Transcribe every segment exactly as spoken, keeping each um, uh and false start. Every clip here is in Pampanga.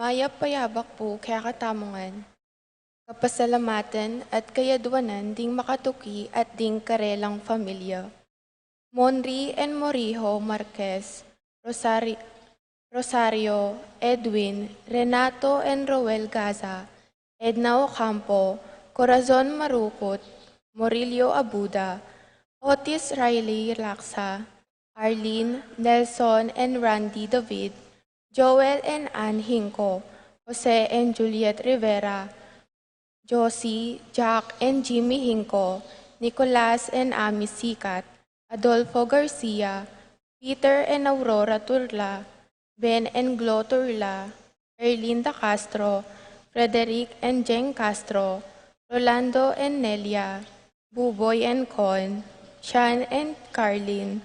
Mayap a yabak pu kekatamu ngan. Kapasalamatan at kayaduanan ding makatuki at ding karelang familia. Monri and Morijo Marquez, Rosari-, Rosario, Edwin, Renato and Roel Gaza, Edna Ocampo, Corazon Marukut, Morillo Abuda, Otis Riley Laksa, Arlene, Nelson and Randy David, Joel and Ann Hinco, Jose and Juliet Rivera, Josie, Jack and Jimmy Hinco, Nicolas and Ami Sikat, Adolfo Garcia, Peter and Aurora Turla, Ben and Glo Turla, Erlinda Castro, Frederick and Jeng Castro, Rolando and Nelia, Buboy and Con, Shan and Carlin,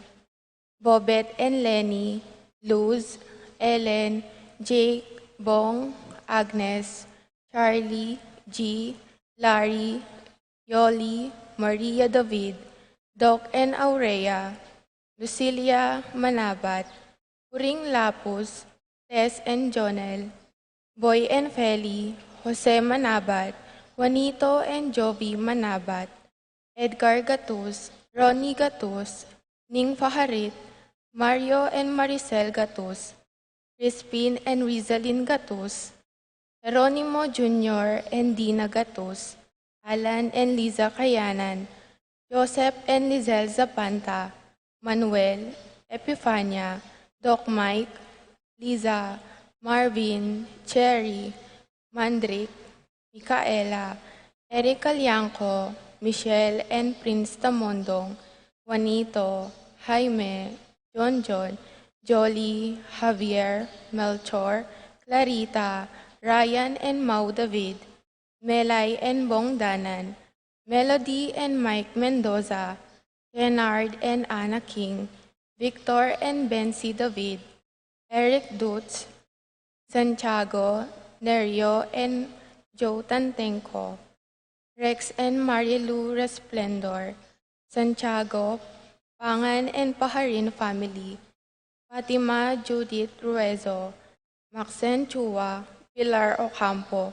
Bobet and Lenny, Luz, Ellen, Jake, Bong, Agnes, Charlie, G, Larry, Yoli, Maria David, Doc and Aurea, Lucilia Manabat, Uring Lapus, Tess and Jonel, Boy and Feli, Jose Manabat, Juanito and Jovi Manabat, Edgar Gatus, Ronnie Gatus, Ning Faharit, Mario and Maricel Gatus, Crispin and Rizalin Gatus, Jeronimo Junior and Dina Gatus, Alan and Liza Kayanan, Joseph and Lizelle Zapanta, Manuel, Epifania, Doc Mike, Liza, Marvin, Cherry, Mandrick, Micaela, Eric Calianco, Michelle and Prince Tamondong, Juanito, Jaime, John John, Jolly, Javier, Melchor, Clarita, Ryan and Mau David, Melay and Bong Danan, Melody and Mike Mendoza, Kennard and Anna King, Victor and Bency David, Eric Dutz, Santiago, Nerio and Joe Tantenco, Rex and Marilu Resplendor, Santiago, Pangan and Paharin family, Fatima Judith Ruezo, Maxen Chua, Pilar Ocampo,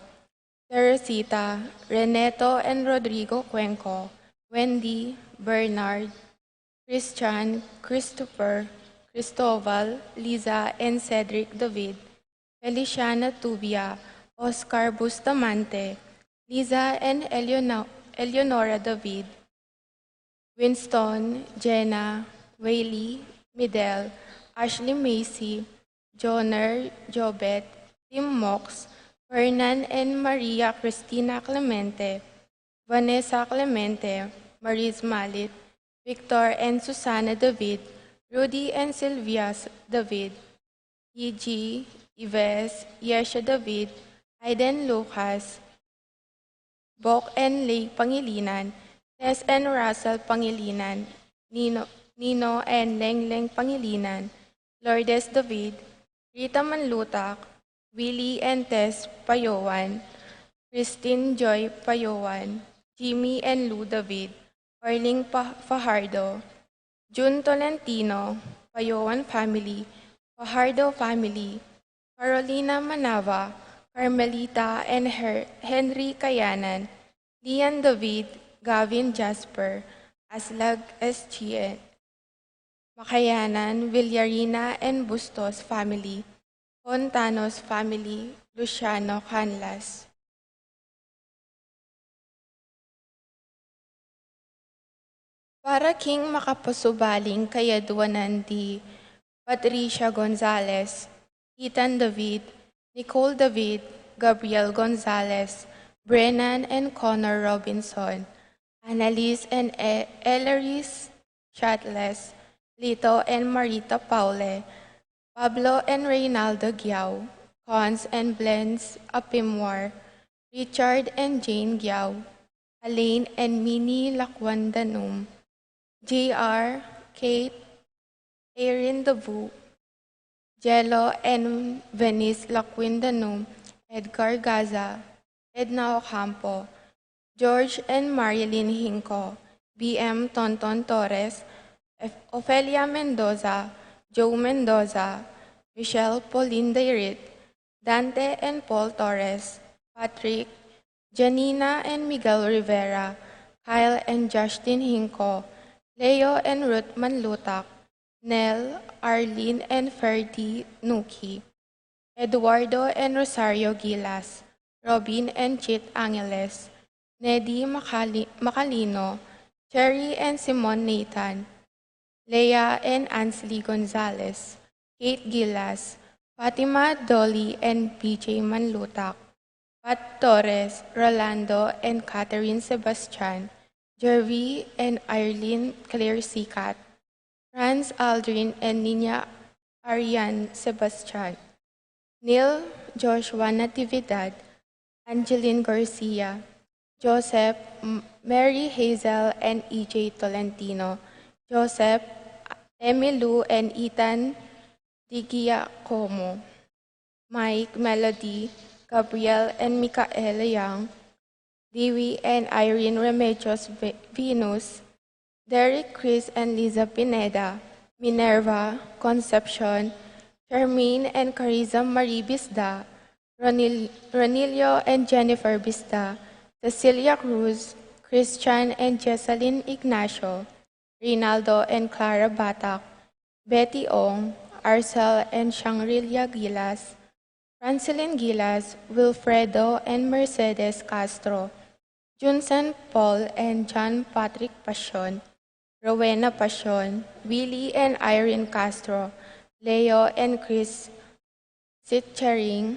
Teresita, Reneto and Rodrigo Cuenco, Wendy, Bernard, Christian, Christopher, Cristobal, Liza and Cedric David, Feliciana Tubia, Oscar Bustamante, Liza and Eleono-, Eleonora David, Winston, Jenna, Whaley, Midel, Ashley Macy, Joner, Jobet, Tim Mox, Fernan and Maria Cristina Clemente, Vanessa Clemente, Maris Malit, Victor and Susana David, Rudy and Sylvia S-, David, Iji, Ives, Yesha David, Aiden Lucas, Bok and Lay Pangilinan, Tess and Russell Pangilinan, Nino, Nino and Lengleng Pangilinan, Lourdes David, Rita Manlutak, Willie and Tess Payowan, Christine Joy Payowan, Jimmy and Lou David, Orling Pa-, Fajardo, Jun Tolentino, Payowan family, Fajardo family, Carolina Manava, Carmelita and Her-, Henry Kayanan, Lian David, Gavin Jasper, Aslag S G N, Makayanan, Villarina and Bustos family, Fontanos family, Luciano Canlas. Para king makapasubaling kayaduanan di Patricia Gonzalez, Ethan David, Nicole David, Gabriel Gonzalez, Brennan and Connor Robinson, Annalise and E-, Ellery's Chatles, Lito and Marita Paule, Pablo and Reynaldo Giao, Cons and Blends Apimwar, Richard and Jane Giao, Alain and Minnie Lacuandanum, J R, Kate, Erin Dabu, Jello and Venice Lacuandanum, Edgar Gaza, Edna Ocampo, George and Marilyn Hinco, B M Tonton Torres, F-, Ofelia Mendoza, Joe Mendoza, Michelle Pauline Dairit, Dante and Paul Torres, Patrick, Janina and Miguel Rivera, Kyle and Justin Hinco, Leo and Ruth Manlutak, Nel, Arlene and Ferdy Nuki, Eduardo and Rosario Gilas, Robin and Chit Angeles, Nedi Macali-, Macalino, Cherry and Simon Nathan, Leah and Ansley Gonzalez, Kate Gilas, Fatima, Dolly and P J Manlutak, Pat Torres, Rolando and Catherine Sebastian, Jervy and Irene Claire Sicat, Franz Aldrin and Nina Arian Sebastian, Neil Joshua Natividad, Angeline Garcia, Joseph, M-, Mary Hazel and E J Tolentino, Joseph, Emmy Lou and Ethan Di Giacomo, Mike, Melody, Gabriel and Michaela Young, Dewey and Irene Remedios Ve-, Venus, Derek, Chris and Liza Pineda, Minerva, Concepcion, Charmaine and Carissa Marie Bisda, Ronil-, Ronilio and Jennifer Bisda, Cecilia Cruz, Christian and Jessalyn Ignacio, Reynaldo and Clara Batak, Betty Ong, Arcel and Shangrilia Gilas, Francelin Gilas, Wilfredo and Mercedes Castro, Junsen Paul and John Patrick Pasion, Rowena Pasion, Willie and Irene Castro, Leo and Chris Sitcharing,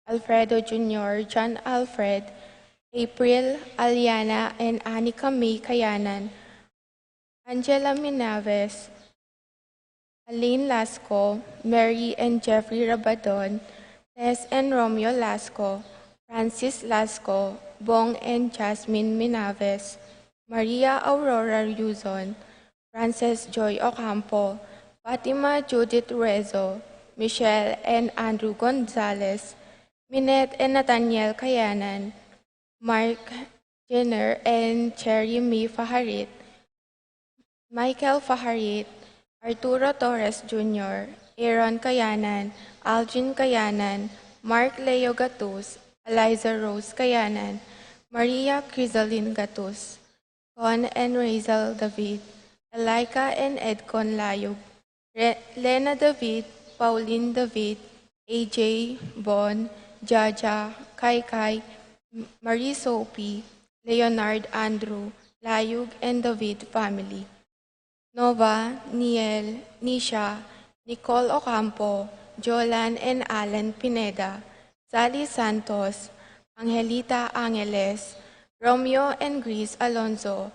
Alfredo Junior, John Alfred, April, Aliana and Anika May Kayanan, Angela Minaves, Aline Lasco, Mary and Jeffrey Rabadon, Tess and Romeo Lasco, Francis Lasco, Bong and Jasmine Minaves, Maria Aurora Yuzon, Frances Joy Ocampo, Fatima Judith Rezo, Michelle and Andrew Gonzalez, Minette and Nathaniel Kayanan, Mark Jenner and Cherry May Faharit, Michael Faharit, Arturo Torres Junior, Aaron Kayanan, Algin Kayanan, Mark Leo Gatus, Eliza Rose Kayanan, Maria Crisalin Gatus, Con and Razel David, Elika and Edcon Layug, Re-, Lena David, Pauline David, A J, Bon, Jaja, Kai Kai, M-, Marie Sophie, Leonard Andrew, Layug and David family. Nova, Niel, Nisha, Nicole Ocampo, Jolan and Alan Pineda, Sally Santos, Angelita Angeles, Romeo and Grace Alonzo,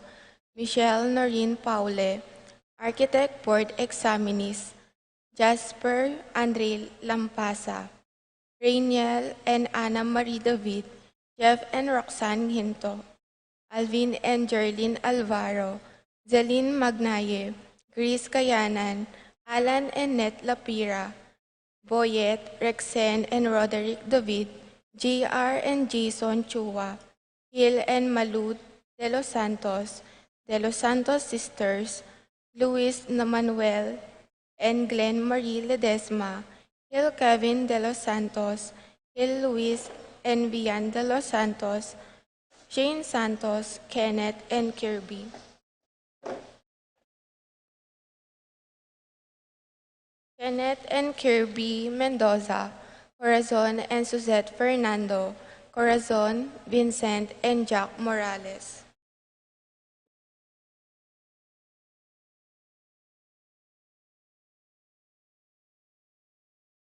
Michelle Noreen Paule, Architect Board Examinees, Jasper Andre Lampasa, Rainiel and Ana Marie David, Jeff and Roxanne Hinto, Alvin and Jerlyn Alvaro, Zelin Magnaye, Grace Kayanan, Alan and Net Lapira, Boyet, Rexen and Roderick David, J R and Jason Chua, Gil and Malu De Los Santos, De Los Santos Sisters, Luis na Manuel and Glenn Marie Ledesma, Gil Kevin De Los Santos, Gil Luis and Vian De Los Santos, Shane Santos, Kenneth and Kirby. Kenneth and Kirby Mendoza, Corazon and Suzette Fernando, Corazon, Vincent and Jack Morales.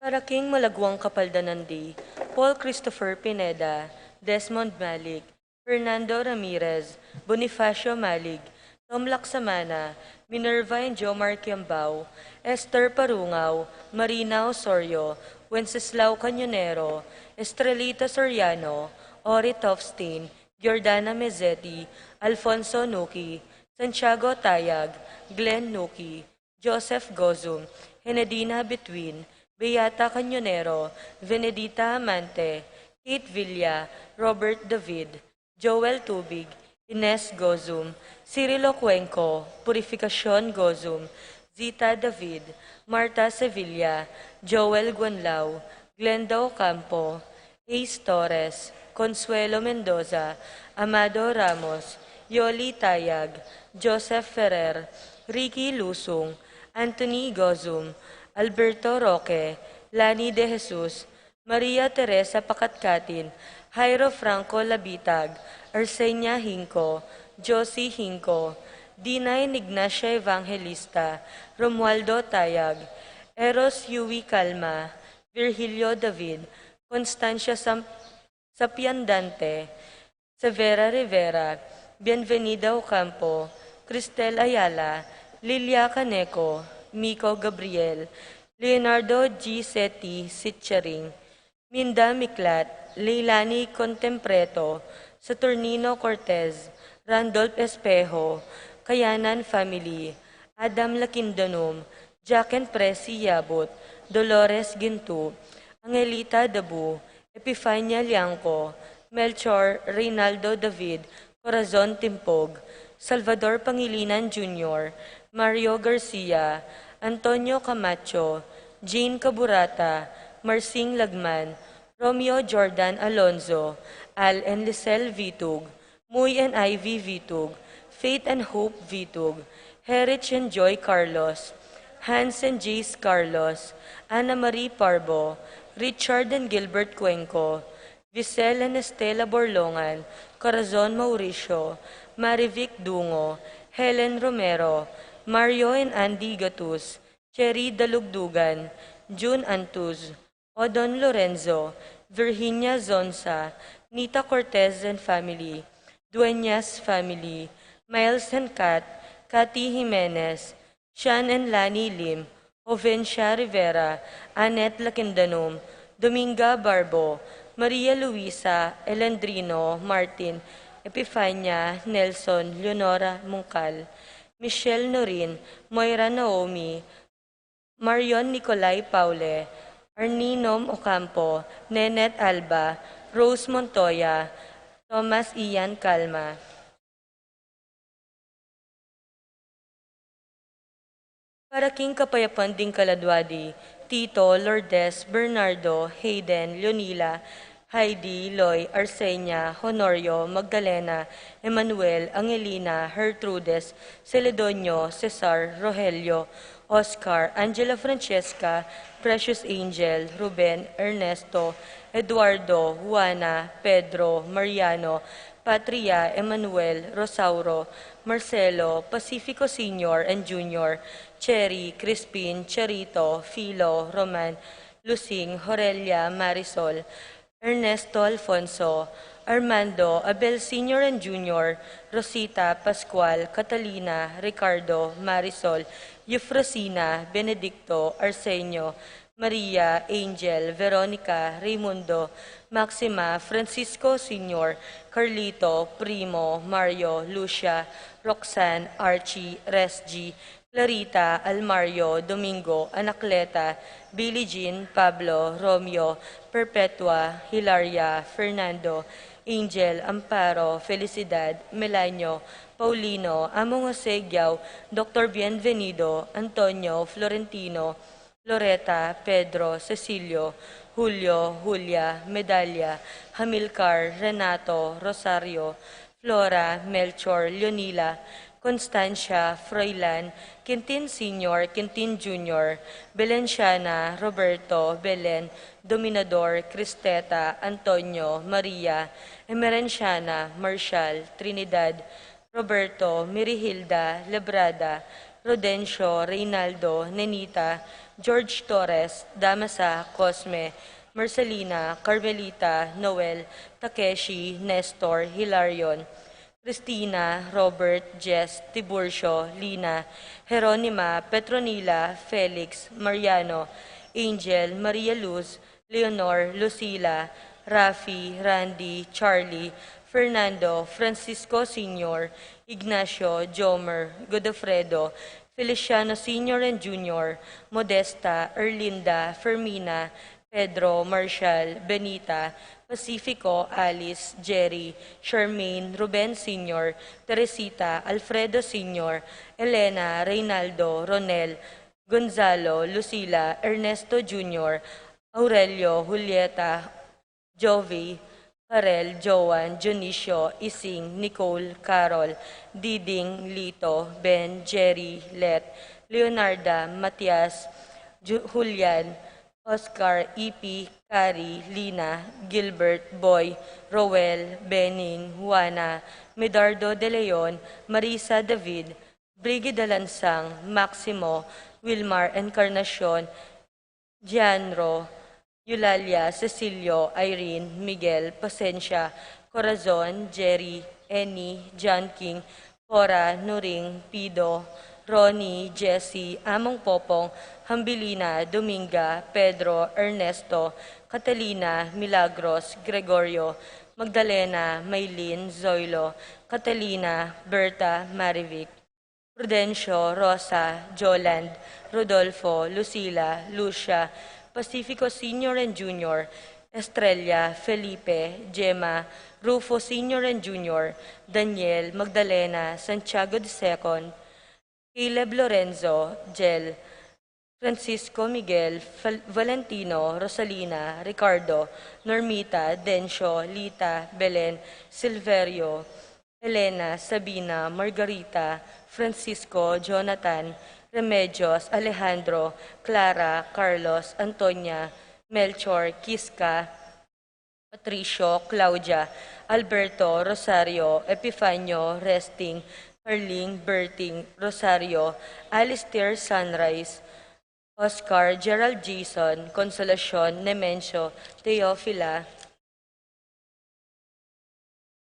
Para king malaguang kapaldanan di, Paul Christopher Pineda, Desmond Malik, Fernando Ramirez, Bonifacio Malig, Tom Laksamana, Minerva and Jomar Kiambao, Esther Parungaw, Marina Osorio, Wenceslao Cañonero, Estrelita Soriano, Ori Tofstein, Giordana Mezzetti, Alfonso Nuki, Santiago Tayag, Glenn Nuki, Joseph Gozum, Henedina Between, Beata Cañonero, Venedita Amante, Kate Villa, Robert David, Joel Tubig, Ines Gozum, Cirilo Cuenco, Purificacion Gozum, Zita David, Marta Sevilla, Joel Guanlao, Glenda Ocampo, Ace Torres, Consuelo Mendoza, Amado Ramos, Yoli Tayag, Joseph Ferrer, Ricky Lusung, Anthony Gozum, Alberto Roque, Lani De Jesus, Maria Teresa Pakatkatin, Jairo Franco Labitag, Arsenia Hinco, Josie Hinco, Dina and Ignacia Evangelista, Romualdo Tayag, Eros Yui Calma, Virgilio David, Constancia Sam-, Sapiandante, Severa Rivera, Bienvenida Ocampo, Cristel Ayala, Lilia Caneco, Miko Gabriel, Leonardo G. Seti Sitcharing, Minda Miklat, Leilani Contempreto, Saturnino Cortez, Randolph Espejo, Kayanan family, Adam Lakindanum, Jack and Presi Yabut, Dolores Gintu, Angelita Dabu, Epifania Liangco, Melchor Reynaldo David, Corazon Timpog, Salvador Pangilinan Junior, Mario Garcia, Antonio Camacho, Jean Caburata, Marsing Lagman, Romeo Jordan Alonzo, Al and Lisel Vitug, Muy and Ivy Vitug, Faith and Hope Vitug, Herich and Joy Carlos, Hans and Jace Carlos, Ana Marie Parbo, Richard and Gilbert Cuenco, Visel and Estela Borlongan, Corazon Mauricio, Marivic Dungo, Helen Romero, Mario and Andy Gatus, Cherry Dalugdugan, June Antus, Odon Lorenzo, Virginia Zonza, Nita Cortez and family, Dueñas family, Miles and Kat, Cathy Jimenez, Shan and Lani Lim, Ovencia Rivera, Annette Lakindanum, Dominga Barbo, Maria Luisa, Elandrino Martin, Epifania Nelson, Leonora Mungkal, Michelle Norin, Moira Naomi, Marion Nicolai Paule, Arninom Ocampo, Nenet Alba, Rose Montoya, Thomas Ian Calma. Para king kapayapan ding kaladwa di, Tito, Lourdes, Bernardo, Hayden, Leonila, Heidi, Loy, Arsenia, Honorio, Magdalena, Emmanuel, Angelina, Gertrudes, Celedonio, Cesar, Rogelio, Oscar, Angela Francesca, Precious Angel, Ruben, Ernesto, Eduardo, Juana, Pedro, Mariano, Patria, Emmanuel, Rosauro, Marcelo, Pacifico Senior and Junior, Cherry, Crispin, Charito, Filo, Roman, Lusing, Horelia, Marisol, Ernesto Alfonso, Armando, Abel Senior and Junior, Rosita, Pascual, Catalina, Ricardo, Marisol, Eufrosina, Benedicto, Arsenio, Maria, Angel, Veronica, Raimundo, Maxima, Francisco Senior, Carlito, Primo, Mario, Lucia, Roxanne, Archie, Resgie, Clarita, Almario, Domingo, Anacleta, Billie Jean, Pablo, Romeo, Perpetua, Hilaria, Fernando, Angel, Amparo, Felicidad, Melanio, Paulino, Among Jose Giao, Doctor Bienvenido, Antonio, Florentino, Loreta, Pedro, Cecilio, Julio, Julia, Medalia, Hamilcar, Renato, Rosario, Flora, Melchor, Leonila, Constancia, Froilan, Quintin Senior, Quintin Junior, Belenciana, Roberto, Belen, Dominador, Cristeta, Antonio, Maria, Emerenciana, Marshall, Trinidad, Roberto, Mirihilda, Lebrada, Rodencio, Reynaldo, Nenita, George Torres, Damasa, Cosme, Marcelina, Carmelita, Noel, Takeshi, Nestor, Hilarion, Cristina, Robert, Jess, Tiburcio, Lina, Jeronima, Petronila, Felix, Mariano, Angel, Maria Luz, Leonor, Lucila, Rafi, Randy, Charlie, Fernando, Francisco Senior, Ignacio, Jomer, Godofredo, Feliciano Senior and Junior, Modesta, Erlinda, Fermina, Pedro, Marshall, Benita, Pacifico, Alice, Jerry, Charmaine, Ruben Senior, Teresita, Alfredo Senior, Elena, Reynaldo, Ronel, Gonzalo, Lucila, Ernesto Junior, Aurelio, Julieta, Jovi, Karel, Joan, Dionisio, Ising, Nicole, Carol, Diding, Lito, Ben, Jerry, Let, Leonarda, Matias, Ju-, Julian, Oscar, Ipi, Kari, Lina, Gilbert, Boy, Roel, Bening, Juana, Medardo de Leon, Marisa, David, Brigida, Lansang, Maximo, Wilmar, Encarnacion, Gianro, Eulalia, Cecilio, Irene, Miguel, Pasensia, Corazon, Jerry, Annie, John King, Cora, Nuring, Pido, Ronnie, Jessie, Among Popong, Hambilina, Dominga, Pedro, Ernesto, Catalina, Milagros, Gregorio, Magdalena, Maylin, Zoilo, Catalina, Berta, Marivic, Prudencio, Rosa, Joland, Rodolfo, Lucila, Lucia, Pacifico Senior and Junior, Estrella, Felipe, Gemma, Rufo Senior and Junior, Daniel, Magdalena, Santiago the second, Caleb, Lorenzo, Jel, Francisco, Miguel, Fal-, Valentino, Rosalina, Ricardo, Normita, Dencio, Lita, Belen, Silverio, Elena, Sabina, Margarita, Francisco, Jonathan, Remedios, Alejandro, Clara, Carlos, Antonia, Melchor, Kiska, Patricio, Claudia, Alberto, Rosario, Epifanio, Resting, Carling, Berting, Rosario, Alistair, Sunrise, Oscar, Gerald, Jason, Consolacion, Nemencio, Teofila,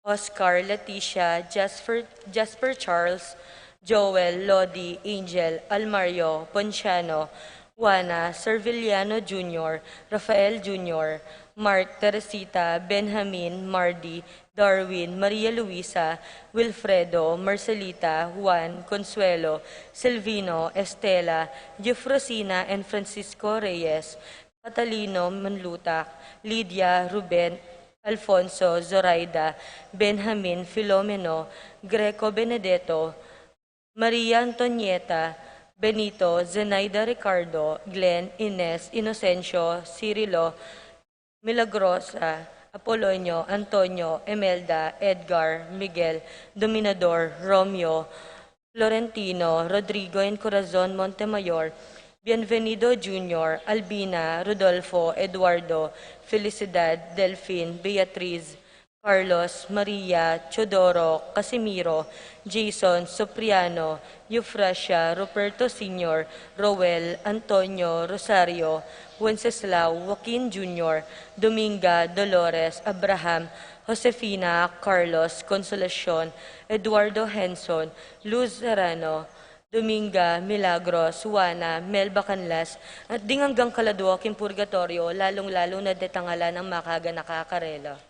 Oscar, Leticia, Jasper, Jasper Charles, Joel, Lodi, Angel, Almario, Ponciano, Juana, Serviliano Junior, Rafael Junior, Mark, Teresita, Benjamin, Mardi, Darwin, Maria Luisa, Wilfredo, Marcelita, Juan, Consuelo, Silvino, Estela, Eufrosina, and Francisco Reyes, Catalino, Manlutak, Lydia, Ruben, Alfonso, Zoraida, Benjamin, Filomeno, Greco, Benedetto, Maria Antonieta, Benito, Zenaida, Ricardo, Glenn, Ines, Inocencio, Cirilo, Milagrosa, Apolonio, Antonio, Emelda, Edgar, Miguel, Dominador, Romeo, Florentino, Rodrigo, and Corazon Montemayor, Bienvenido Junior, Albina, Rodolfo, Eduardo, Felicidad, Delfin, Beatriz, Carlos, Maria, Teodoro, Casimiro, Jason, Sopriano, Eufrasia, Ruperto Senior, Roel, Antonio, Rosario, Wenceslao, Joaquin Junior, Dominga, Dolores, Abraham, Josefina, Carlos, Consolacion, Eduardo, Henson, Luz, Serrano, Dominga, Milagros, Juana, Melba, Canlas, at ding anggang kaladua king purgatorio, lalung-lalu na detang ala nang makaganaka karela.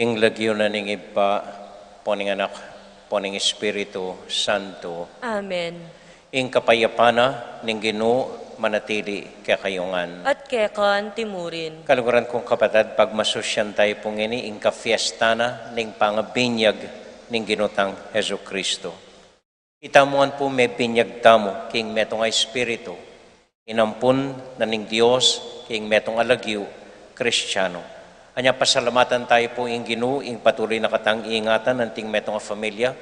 King lagyu na ning Ibpa, ampo ning Anak, ampo ning Espiritu Santo. Amen. Ing kapayapan na ning Ginu manatili kekayu ngan. At keka antimurin. Kaluguran kung kapatad, pagmasusyan tayu pu ngeni ing kafiestan na ning pangabinyag ning Ginu tang Jesucristo. Itamu ngan pu, mebinyag tamu king metung a espiritu, inampun na ning Dios king metung a lagyu Kristiano. Anya pasalamatan tayu pu ing Ginu, ing patuloy na katang ingatan anting metung a familia,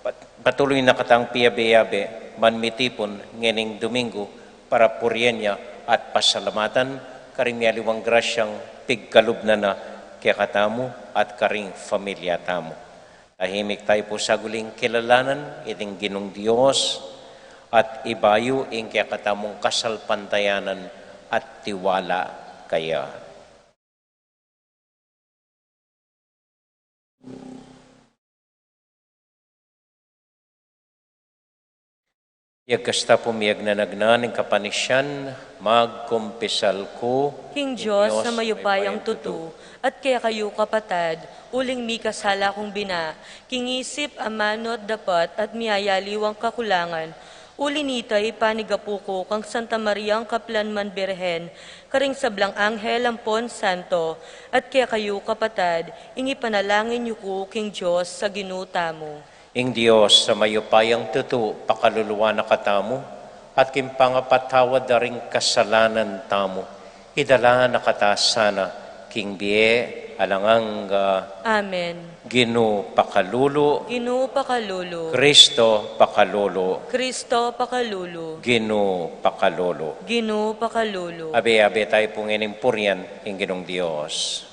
pat-, patuloy na katang piyabe-yabe, ban mitipun ngening Domingo para purian ya at pasalamatan karing mialiwang grasyang pigkalub na na kekatamu at karing familia tamu. Tahimik tayu pu saguli ing kilalanan iting Ginung Dios, at ibayu ing kekatamung kasalpantayanan at tiwala kaya. Yagkasta pu miyagnanagnan ing kapanisian, magkumpisal ku king Dios a mayupayang tutu, at kekayu kapatad, uling mikasala kung bina, king isip, amanu at dapat, at miyayaliwang kakulangan. Uli nita, ipanigapu ku kang Santa Mariang kaplan man Birhen, karing sablang anghel ampon santo, at kekayu kapatad, ing ipanalangin yu ku king Dios a Ginu tamu. Ing Dios a mayupayang tutu pakaluluan na katamu, at king pangapatawad da ring kasalanan tamu, idala na kata sana king bie alang angga. Amen. Ginu pakalulu. Ginu pakalulu. Kristo pakalulu. Kristo pakalulu. Ginu pakalulu. Ginu pakalulu. Abe-abe tayu pu ngening purian ing Ginung Dios.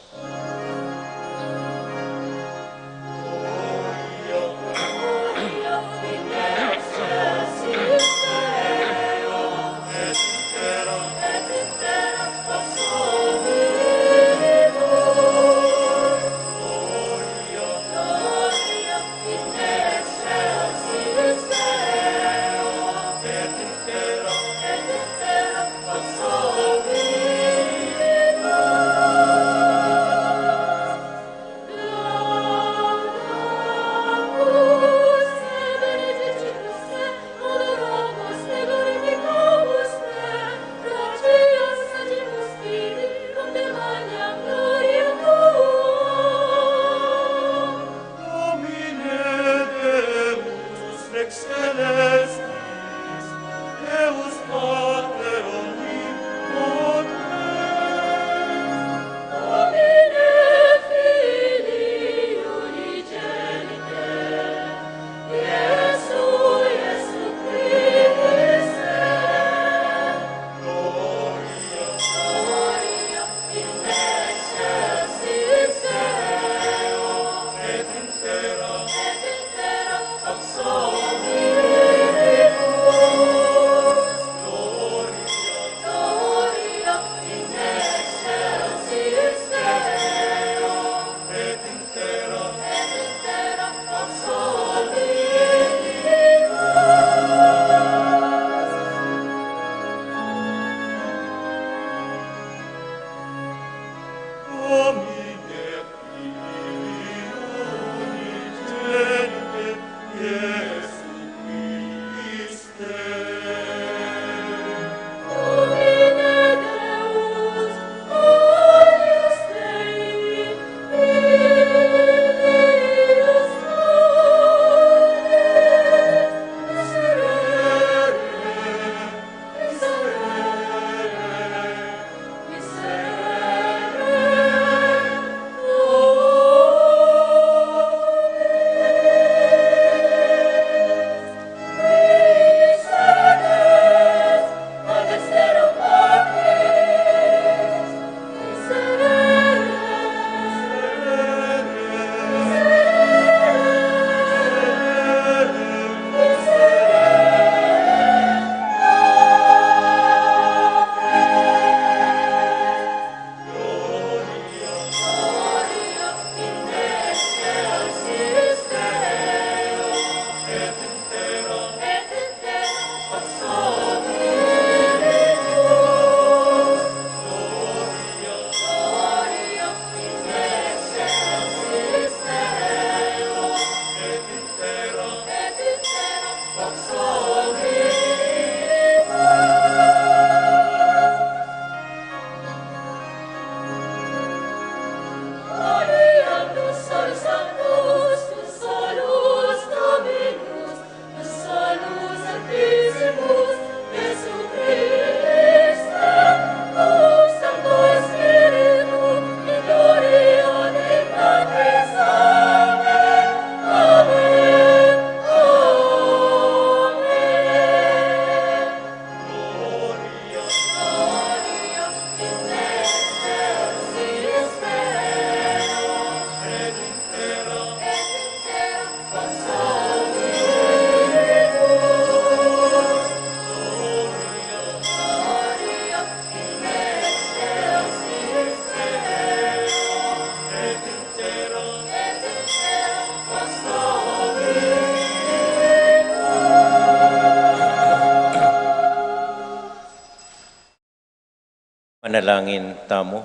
Manalangin tamu.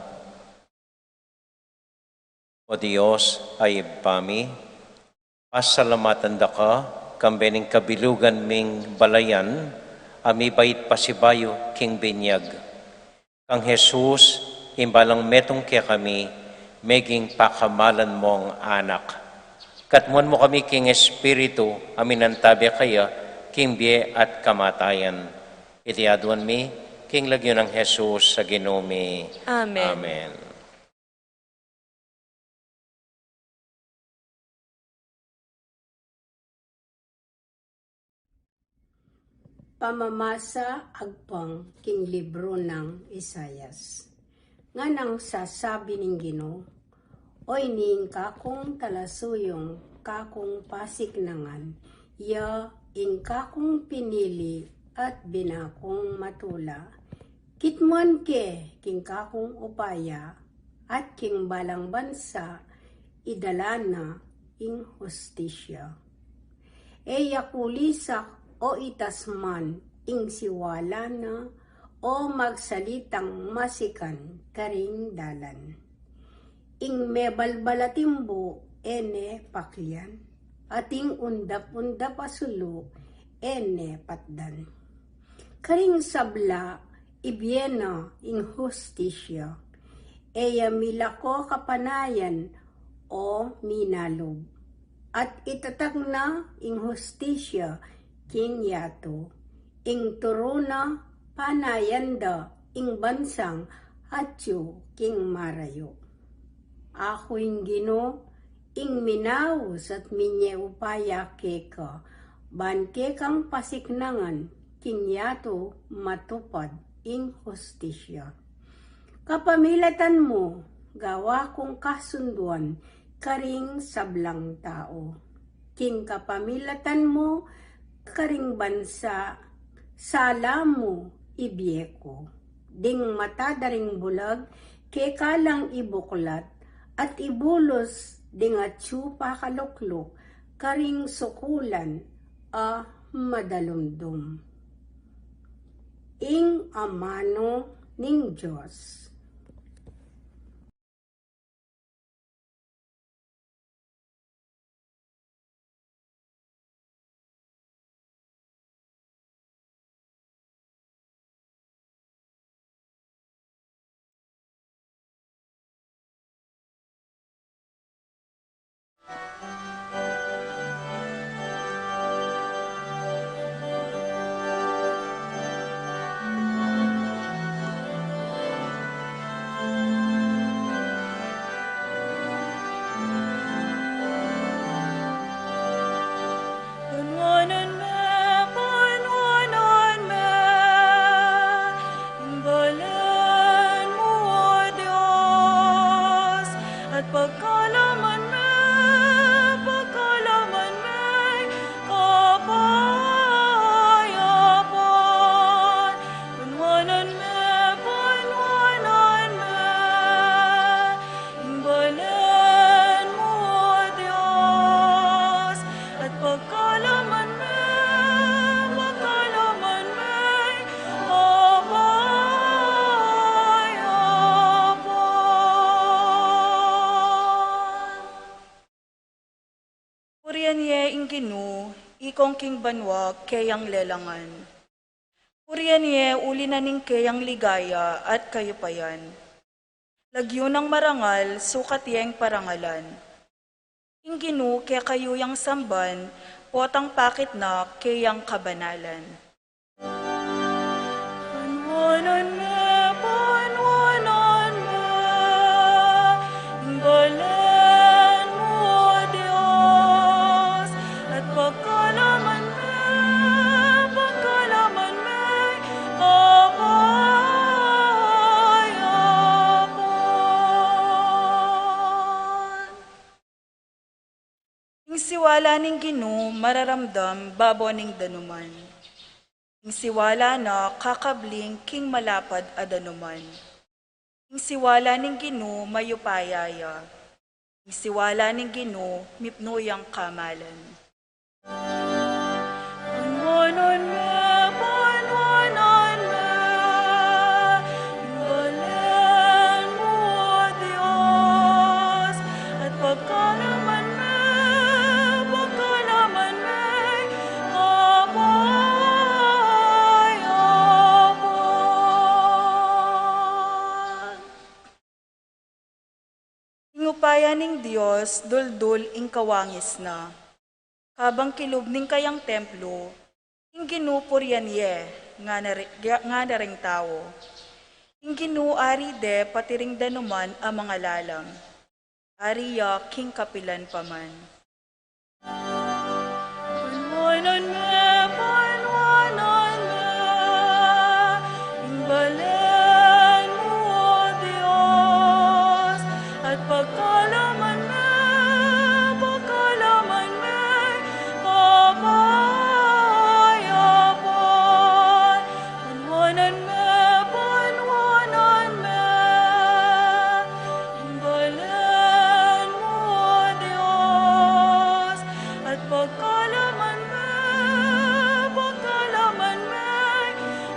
O Dios a Ibpa mi, pasalamatan da ka, kambe ning kabilugan ming balayan, a mibait pasibayu king binyag. Kang Jesus, ing balang metung kekami, meging pakamalan mong anak. Katmuan mu kami king Espiritu, a minantabe kaya, king bie at kamatayan. Iti aduan mi, king lagyu nang Jesus a Ginu mi. Amen. Amen. Pamamasa agpang king libru nang Isaias. Nganang sasabi ning Ginu, "O ini ing kakung talasuyung, kakung pasiknangan, ya ing kakung pinili at binakung matula. Kitmuan ke king kakung upaya at king balang bansa, idala na ing hustisya. E ya kulisak o itasman ing siwala na, o magsalitang masikan karing dalan. Ing mebalbalat ing bu, e ne paklian, at ing undap-undap a sulu, e ne patdan. Karing sabla, ibie na ing hustisya, e ya milako kapanayan o minalub. At itatag na ing hustisya king yatu, ing turu na panayan da ing bansang atyu king marayu. Aku ing Ginu, ing minaus at minye upaya keka, ban kekang pasiknangan king yatu matupad ing hustisya. Kapamilatan mu, gawa kung kasunduan karing sablang tau. King kapamilatan mu karing bansa, sala mu ibie ku. Ding mata da ring bulag, keka lang ibuklat, at ibulus ding atyu pakalukluk karing sukulan a madalumdum." Ing amanu ning Dios. Panuanan me, panuanan me, ing balen mu, O Dios, at pagkalaman me, pagkalaman me, kapayapan. Panuanan me, panuanan me, ing balen mu, O Dios, at pagkalaman me, pagkalaman me, kapayapan. Purian ye ing Ginu, ikong king banua keyang lelangan. Purian ye uli na ning keyang ligaya at kayupayan. Lagyu nang marangal, sukat yeng parangalan. Ing Ginu kekayu yang samban, potang pakit na keyang kabanalan. Panuanan me, panuanan me, ing balen mu, O Dios, at pagkalaman me, pagkalaman me, kapayapan. Ing siwala ning Ginu mararamdam babo ning danuman. Ing siwala na kakabling king malapad a danuman. Ing siwala ning Ginu mayupaya ya. Ing siwala ning Ginu mipnu yang kamalan. Panuanan me, panuanan me, ing balen Ing Dios duldul ing kawangis na. Kabang kilub ning kayang templo, ing Ginu purian ye, ngana re-, ngana reng tau. Ing Ginu ari de pati ring danuman a mangalalam. Ari ya king kapilan pa man. Panuanan me, panuanan me, ing balen mu, O Dios, at pagkalaman me, pagkalaman me, kapayapan. Panuanan me, panuanan me, ing balen mu, O Dios, at pagkalaman me, pagkalaman me,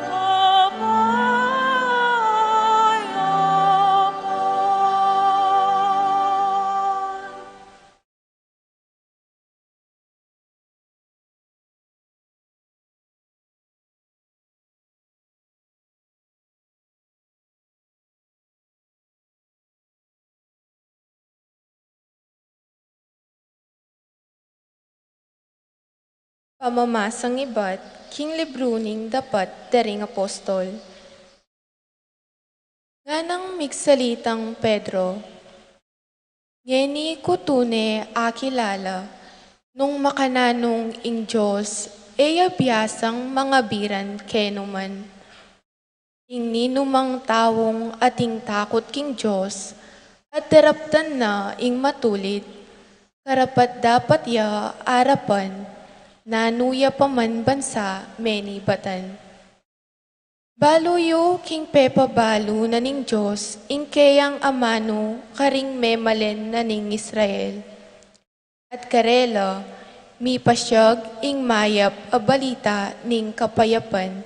kapayapan. Pamamasang ibat king libru ning Dapat da ring Apostol. Nganang migsalitang Pedro, ngeni ku tune akilala nung makananung ing Dios e ya biasang mangabiran kenu man. Ing ninumang taung ating takut king Dios at daraptan na ing matulid, karapat-dapat ya arapan nanu ya pa man bansa menibatan. Balu yu king pepabalu na ning Dios ing keyang amanu karing memalen na ning Israel. At karela, mipasyag ing mayap a balita ning kapayapan,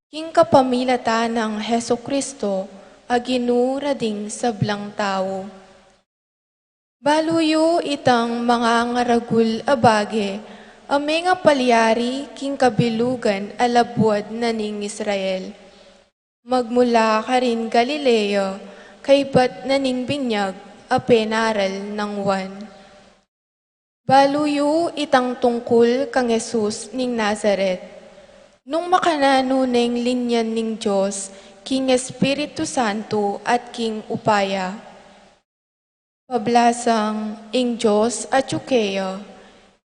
king kapamilatan nang Jesucristo a Ginu ra ding sablang tau. Balu yu itang mangangaragul a bage a mengapalyari king kabilugan a labuad na ning Israel, magmula karin Galilea, kaybat na ning binyag a penaral nang Juan. Balu yu itang tungkul kang Jesus ning Nazaret, nung makananu neng linyan ning Dios king Espiritu Santo at king upaya. Pablasang ing Dios atyu keya,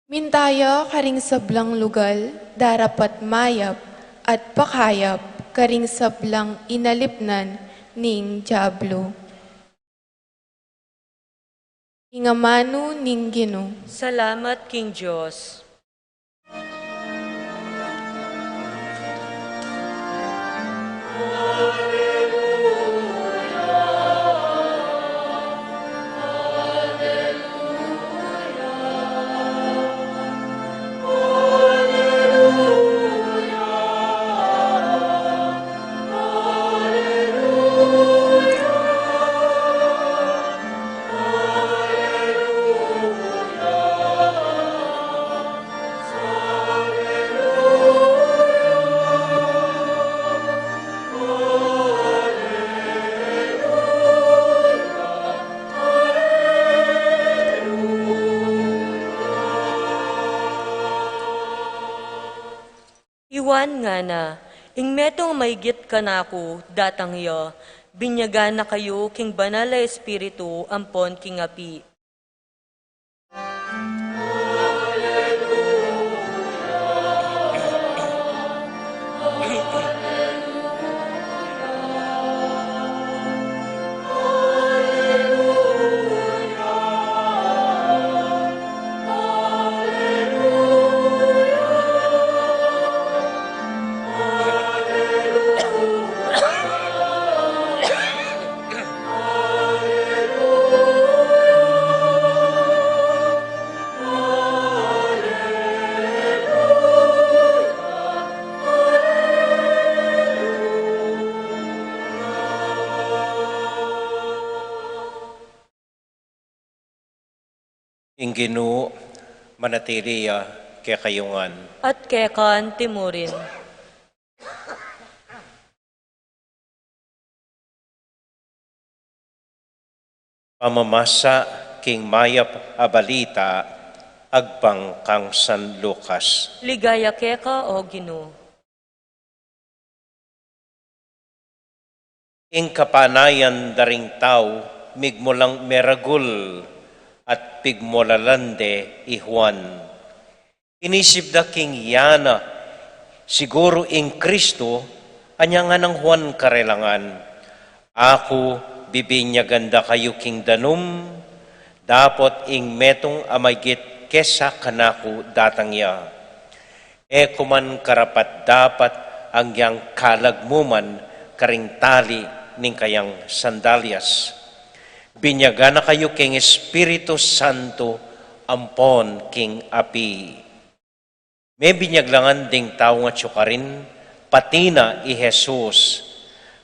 minta ya karing sablang lugal darapat mayap at pakayap karing sablang inalipnan ning Diablo. Ing amanu ning Ginu. Salamat king Dios. I Juan ngana, ing metung a maigit kanaku datang ya, binyagan na kayu king Banal a Espiritu ampon king api. Ing Ginu manatili ya kekayu ngan. At keka antimurin. Pamamasa King mayap a balita agpang kang San Lucas. Ligaya keka, O Ginu. Ing kapanayan da ring tau migmulang meragul at pigmulalan de i Juan. Inisip da king yana siguru ing Kristu, anya nganang Juan karela ngan, "Aku, bibinyagan da kayu king danum, dapot ing metung a maigit kesa kanaku datang ya. E ku man karapat-dapat anggiyang kalag mu man karing tali ning kayang sandalyas. Binyagan na kayu king Espiritu Santo ampon king api." Mebinyag la ngan ding tau ngan atyu karin, pati na i Jesus.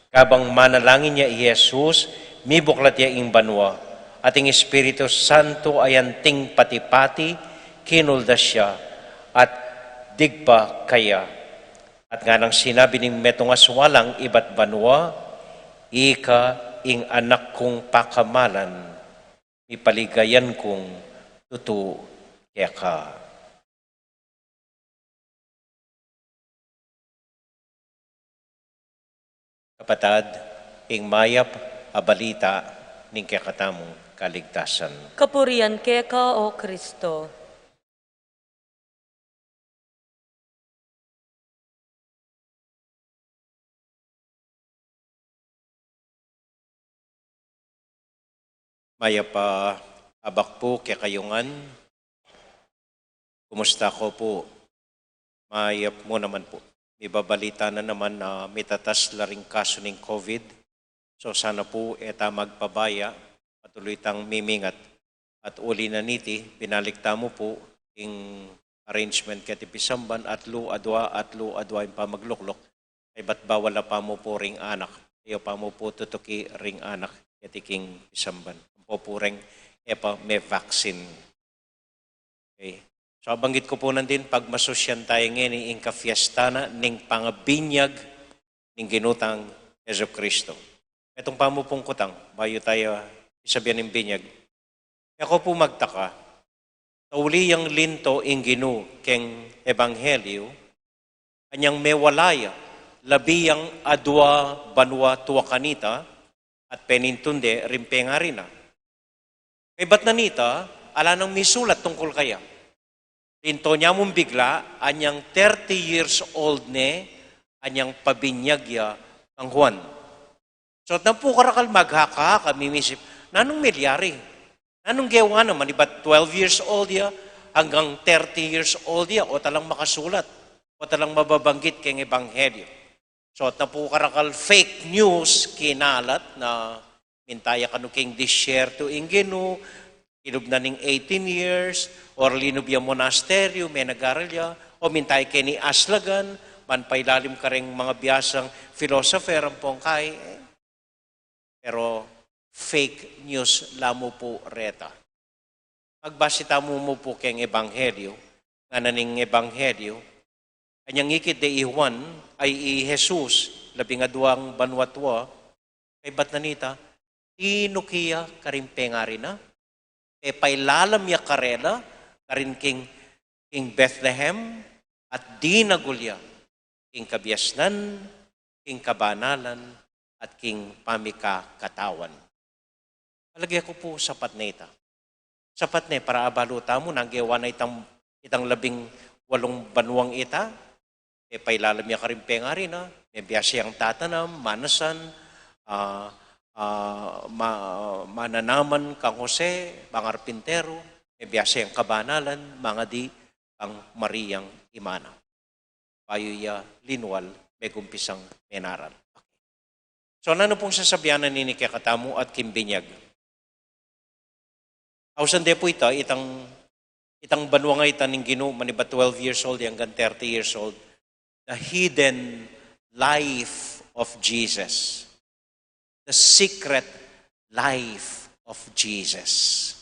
Kabang manalangin ya i Jesus, mibuklat ya ing banua, at ing Espiritu Santo a anting pati-pati kinuldas ya, at digpa kaya. At nganang sinabi ning metung a sualang ibat banua, "Ika ing Anak kung pakamalan, mipaligayan kung tutu keka." Kapatad, ing mayap a balita ning kekatamung kaligtasan. Kapurian keka, O Kristo. Mayap a abak pu kekayu ngan. Kumusta ko pu? Mayap mu naman pu. Mibabalita na naman na mitatas la ring kasu ning COVID. So sana pu e ta magpabaya, patuloy tang mimingat. At uli na niti, binalik tamu pu ing arrangement keti pisamban, atlu, adua, atlu, adua ing pamaglukluk. Kaybat bawal a pamu pu ring anak. Ayaw pamu pu tutuki ring anak keti king pisamban. Ampo pu reng e pa me-vaccine. Okay. So, abanggit ku pu nandin, pagmasusyan taya ngeni ing kafiesta na ning pangabinyag ning Ginu tang Jesucristo. Metung pamu pung kutang, bayu taya isabian ing binyag. E ko pu magtaka, tauli yang linto ing Ginu keng ebanghelyu, anyang mewala ya labi yang adua banua tua kanita, at penintun de ring pengari na. Kaybat na nita, ala nang misulat tungkul kaya. Linto ne mung bigla, anyang thirty years old ne, anyang pabinyag ya kang Juan. So, at na pu karakal maghaka-haka, mimisip, nanung melyari? Nanung gewa na, manibat twelve years old ya, anggang thirty years old ya, o talang makasulat, o talang mababanggit keng ebanghelyu. So, at na pu karakal fake news kinalat na minta ya kanu king disyerto ing Ginu, kinubnan ning eighteen years, or linub ya monasteryo, menagaral ya, o minta ya keni aslagan, manpailalim kareng mangabiasang philosopher ampong kai, eh. Pero fake news la mu pu reta. Magbase tamu mu pu keng ebanghelyu, ngana ning ebanghelyu, anyang ikit de i Juan, ay i Jesus, labing aduang banua tua, kaybat na nita, tinuki ya karing pengari na, pepailalam ya karela, karin king, king Bethlehem, at dinagul ya king kabiasnan, king kabanalan, at king pamikakatawan. Palage ku pu sapat ne ita. Sapat ne para abalu tamu, nung gewa na itang, itang labing walung banuang ita, e, pailalam ya karing pengari na, mebiasa yang tatanam, manasan, ah, ah, ma-, mananaman kang Jose, mangarpintero, mebiasa yang kabanalan, mangadi kang Mariang imana. Bayu ya linwal, megumpisang menaral. Okay. So, nanu pung sasabian na nini kekatamu at king binyag? Ausan de pu ita, itang, itang banua nga ita ning Ginu, manibat twelve years old, anggang thirty years old. The hidden life of Jesus. The secret life of Jesus.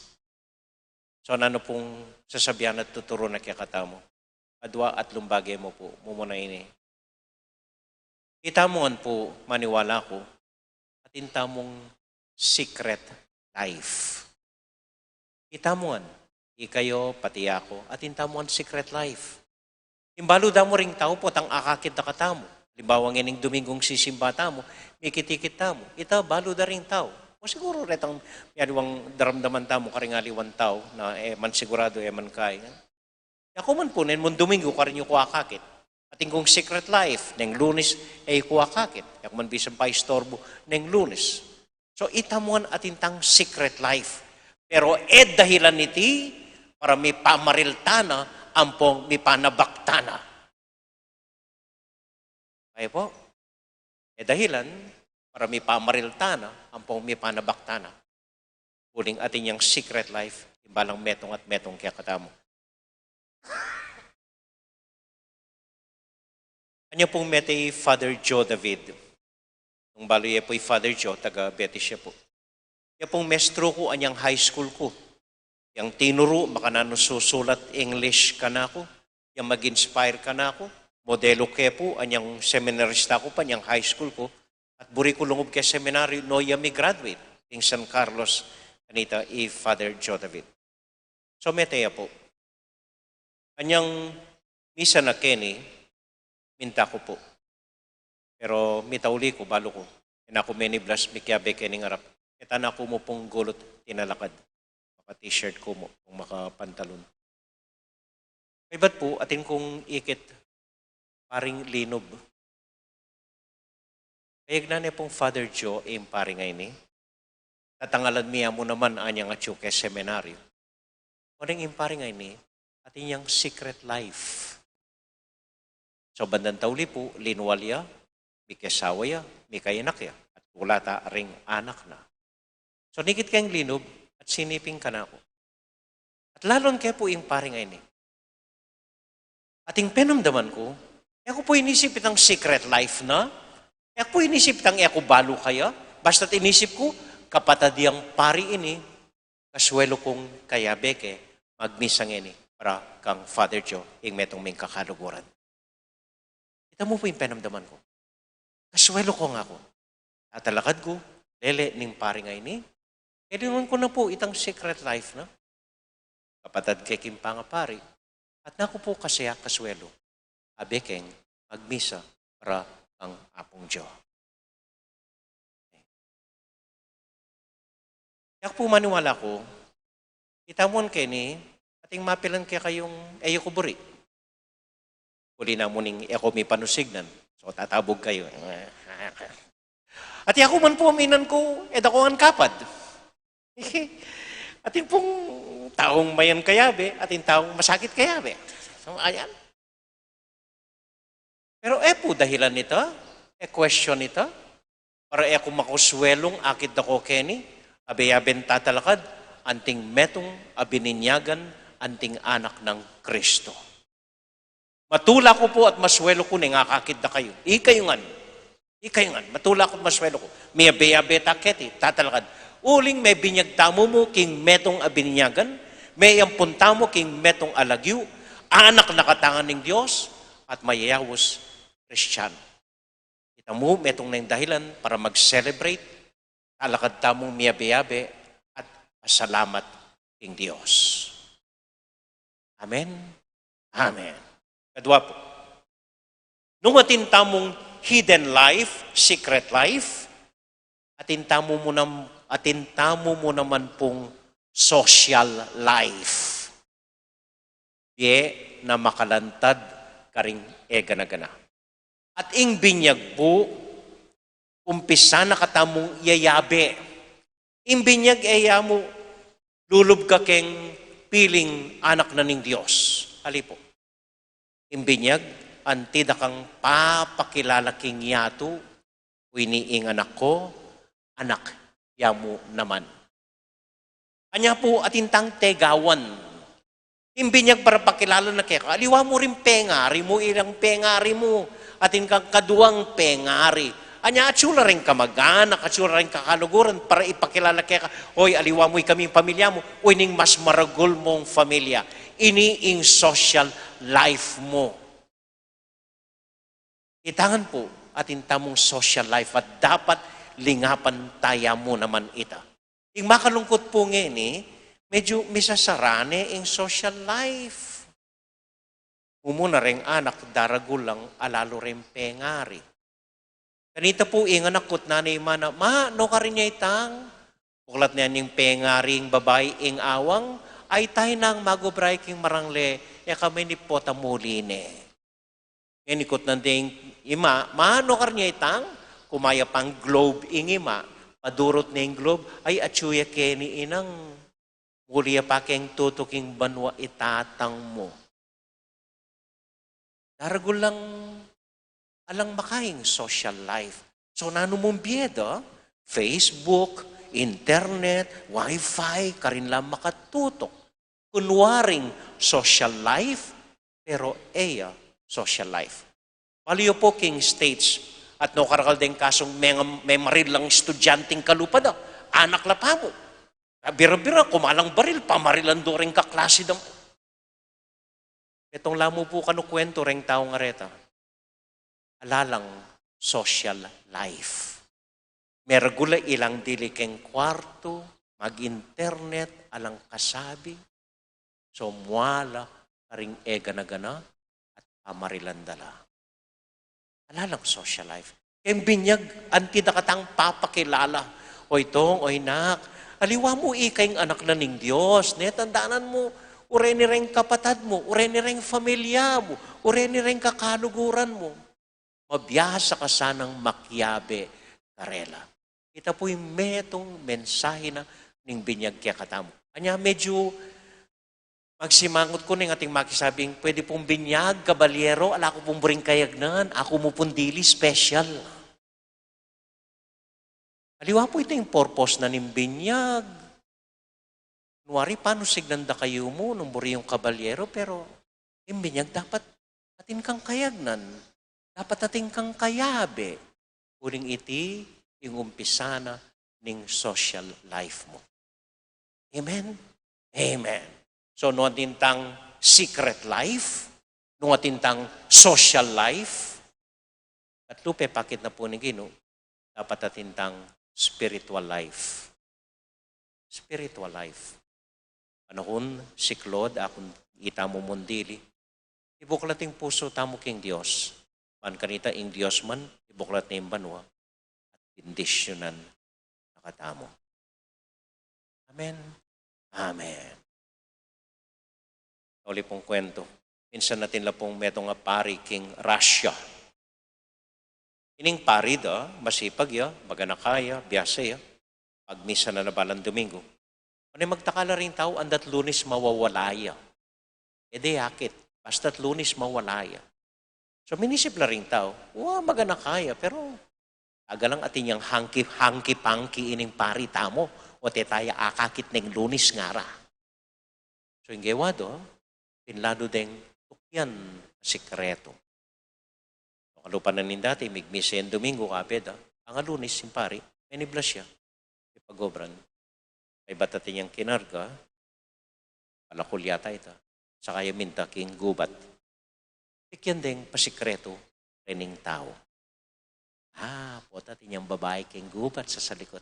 So, nanu pung sasabian at tuturu na kekatamu? Adua atlung bage mu pu, mumuna ini. Itamu ngan pu, maniwala ku, atin tamung secret life. Ita mu ngan, ikayu, pati aku, atin tamu ngan secret life. Ing balu da mu ring tau potang akakit da katamu. Alimbawa ngening Dominggung sisimba tamu, mikit-ikit tamu. Ita balu da ring tau. O siguru retang mialiwang daramdaman tamu karing aliwang tau na e man siguradu, e man kaingan. Yaku man pu, neng mung Dominggu karin yu ku akakit. Atin kung secret life, neng Lunes e ku akakit. Yaku man bisan paistorbu neng Lunes. So, ita mu ngan atin tang secret life. Pero e dahilan iti para mipamaril tana ampong mipanabak tana. Kaya po, e dahilan para mipamaril tana ampong mipanabak tana. Uling atin yang secret life, imbalang metung at metung kekatamu. Anya pung mete i Father Joe David. Nung balu ye pu i Father Joe, taga Betis ya pu. Ya pung mestru ku anyang high school ku. Yang tinuru, makananu susulat English kanaku, yang mag-inspire kanaku, modelu ke pu anyang seminarista ku pa anyang high school ku, at buri ku lungub ke seminaryu, no ya mi-graduate ing San Carlos, kanita i Father Joe David. So, mete ya pu. Anyang misa na keni, minta ku pu. Pero mitauli ku, balu ku. E na ku meniblas, mikiabe keni ngarap. Keta na ku mu pung gulut tinalakad. Maka-t-shirt ku mu, kung makapantalon. Kaybat pu, atin kung ikit paring linub. Kayagnan ne pung Father Joe ing pari ngeni. Tatangalan mi ya mu naman anyang atyu ke seminaryu. Uling ing pari ngeni, atin yang secret life. So bandang tauli pu, linwal ya, mikesawa ya, mikayanak ya, at tulata ring anak na. So nikit keng linub, at siniping kanaku. At lalon ke pu ing pari ngeni. Ating penamdaman ku, e ku pu inisip itang secret life na, e ku pu inisip itang e ku balu kaya, basta't inisip ku, kapatad yang pari ini, kasuelu kung kayabe ke, magmisa ngeni para kang Father Joe, ing metung ming kakaluguran. Ita mu pu ing penamdaman ku. Kasuelu ku, ngaku. Tatalakad ku, lele ning pari ngeni. Kelinan ku na pu itang secret life na. Kapatad ke king pangapari. At naku pu kasi kasuelu. Abe keng magmisa para kang Apung Joe. Yaku pu maniwala ku, ita mu ngan keni, ating mapilan kekayung e yu ku buri. Uli na mu ning e ku mipanusignan. So, tatabug kayu. At yaku man pu, aminan ku, e da ku ngan kapad. Atin pung taung mayan kayabe, atin taung masakit kayabe. So, ayan. Pero e pu dahilan ita, e question ita, para e ku makasuelung akit da ku keni, abe-abeng tatalakad, anting metung a bininyagan, anting anak nang Kristo. Matula ku pu at masuelu ku neng akakit da kayu. Ikayu ngan. Ikayu ngan. Matula ku at masuelu ku. Miyabe-abe ta keti, tatalakad. Uling mebinyag tamu mu king metung a bininyagan, meyampun tamu king metung a lagyu, anak na katamu ning Dios, at mayayaus Kristiano. Ita mu, metung neng dahilan para mag-celebrate, talakad tamung miyabe-abe at pasalamat king Dios. Amen. Amen. Kadua pu. Nung atin tamung hidden life, secret life, atin tamu mu nam-, atin tamu mu naman pung social life. Bie na makalantad karing e gana-gana. At ing binyag pu, umpisa na katamung yayabe. Ing binyag e ya mu lulub ka keng piling anak na ning Dios. Ali pu. Ing binyag, anti da kang papakilala king yatu, o ini ing anak ku, anak ya mu naman. Anya pu, atin tang tegawan. Ing binyag para pakilala na keka, aliwa mu ring pengari mu, ilang pengari mu, atin kang kaduang pengari. Anya atsu la ring kamag-anak, atsu la ring kakaluguran, para ipakilala keka, oy, aliwa mu, ikami ing pamilya mu, o ining mas maragul mung pamilya. Ini ing social life mu. Ita ngan pu, atin tamung social life at dapat lingapan ta ya mu naman ita. Ing makalungkut pu ngeni, medyu misasara ne ing social life. Mumuna reng anak, daragul lang alalu reng pengari. Kanita pu ing anak kutnan ne ing ima na, "Ma, nukarin ya itang?" Buklat ne ning pengari ing babai ing awang, "Ay, taynan magubra king marangle, e kami ni pota muli ne." Ngeni kutnan deng ima, "Ma, nukarin ya itang?" Kumaya pang globe ing ima, padurut ne ing globe, "Ay, atyu ya keni, inang. Muli ya pa keng tutuking banua i tatang mu." Daragul lang alang makaing social life. So, nanu mung bie da? Facebook, internet, wifi, karin lang makatutuk. Kunwaring social life, pero e ya social life. Balu yu pu king States, at nukarakal deng kasung me-, memaril lang estudyanteng kalupa da, anak la pamu. Bira-bira, kumalang baril, pamarilan do reng kaklasi da. Metung la mu pu kanu kuwentu reng taung areta. Ala lang social life. Mergula ilang dili keng kuartu, mag-internet, alang kasabi. So, muala karing e gana-gana at pamarilan da la. Ala lang social life. Keng binyag, anti da katang papakilala. Oy tong, oy nak, aliwa mu ika ing anak na ning Dios, ne? Tandanan mu, ureni reng kapatad mu, ureni reng familia mu, ureni reng kakaluguran mu. Mabiasa ka sanang makiabe karela. Ita pu ing metung mensahe na ning binyag kekatamu. Anya medyu magsimangut ku ning ating makisabing, "Pwede pung binyag, kabalyero, ala ku pung buring kayagnan, aku mu pung dili special." Aliwa pu ita ing purpose na ning binyag. Nuari, panusignan da kayu mu nung buri yung kabalyero, pero ing binyag dapat atin kang kayagnan, dapat atin kang kayabe. Uling iti ing umpisa na ning social life mu. Amen? Amen. So, nung atin tang secret life, nung atin tang social life, at lupe pakit na pu ning Ginu, dapat atin tang spiritual life. Spiritual life. Panahun, siklod, akun ita mu mundili. Ibuklat ing pusu tamu king Dios. Ban kanita ing Dios man, ibuklat ne ing banua. At bendisyunan na katamu. Amen. Amen. Uli pung kuwentu. Minsan atin la pung metung a pari king Russia. Ining pari da, masipag ya, maganaka ya, biasa ya. Pagmisa na na balang Domingo. Manay magtaka la ring tau, andat Lunes mawawala ya. E de akit, basta't Lunes mawala ya. So, minisip la ring tau, wa, maganaka ya, pero aga lang atin yang hangki-, hangki-pangki ining pari tamu, o te taya akakit neng Lunes ngara. So, ing gewa do, pinladu deng tukian a sikretu. Kalupa na ning dati, migmisa yang Domingo, kabe da, ing Lunes ing pari, meniblas ya, ipagobran. Kaybat atin yang kinarga, palakul yata ita, saka ya minta king gubat. Pikian deng pasikretu rening tau. Ah, pota, atin yang babai king gubat sa salikut.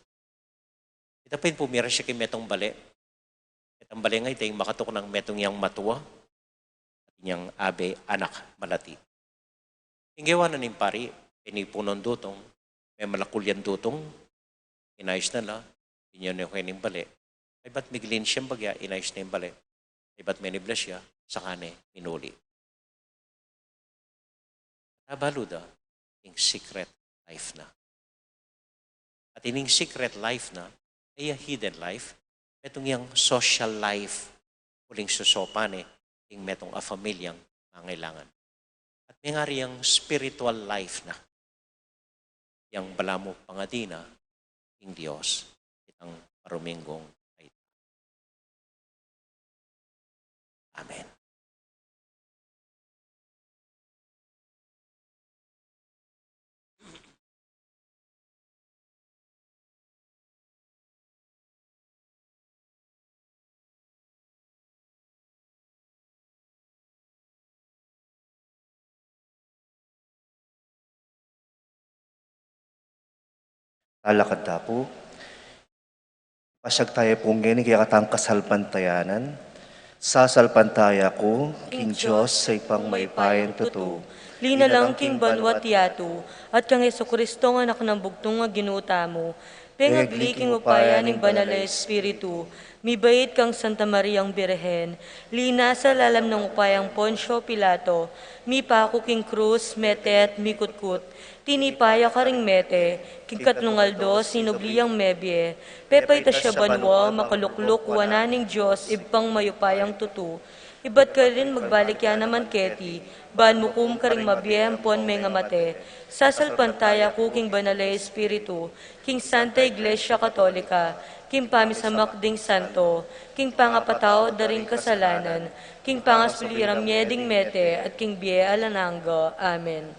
Ita pin pumira ya king metung bale. Itang bale nga ita ing makatuknang metung yang matua, atin yang abe anak malati. Ing gewa na ning pari, pinipunan dutung, me malakul yang dutung, inayus na la, inyang ne king bale. Kaybat miglinis yang bagya, inayus ne ing bale. Kaybat meniblas ya, saka ne minuli. Abalu da, ing secret life na. At ining secret life na, e ya hidden life, metung yang social life, uling susopan ne, ing metung a familiang mangailangan. At mengari yang spiritual life na, yang balamu pangadi na ing Dios, itang maruminggung ay. Amen. Talakad ta pu. Pasiag taya pu ngeni king kekatang kasalpantayanan. Sasalpantaya ku king Dios, sa Ibpang mayupayang tutu, linalang king banua't yatu, at kang Jesucristo a Anak nang bugtung a Ginu tamu, pengagli king upaya ning Banal a Espiritu, mibait kang Santa Mariang Birhen, linasa lalam ning upayang Poncio Pilato, mipaku king krus, mete at mikutkut, tinipa ya karing mete, king katlung aldo sinubli yang mebie, pepaitas ya banua, makalukluk wanan ning Dios Ibpang mayupayang tutu, ibat karin magbalik ya naman keti, ban mukum karing mabie ampon mengamate. Sasalpantaya ku king Banal a Espiritu, king Santa Iglesia Katolika, king pamisamak ding santo, king pangapatawad da ring kasalanan, king pangasuliran mie ding mete, at king bie alang angga. Amen.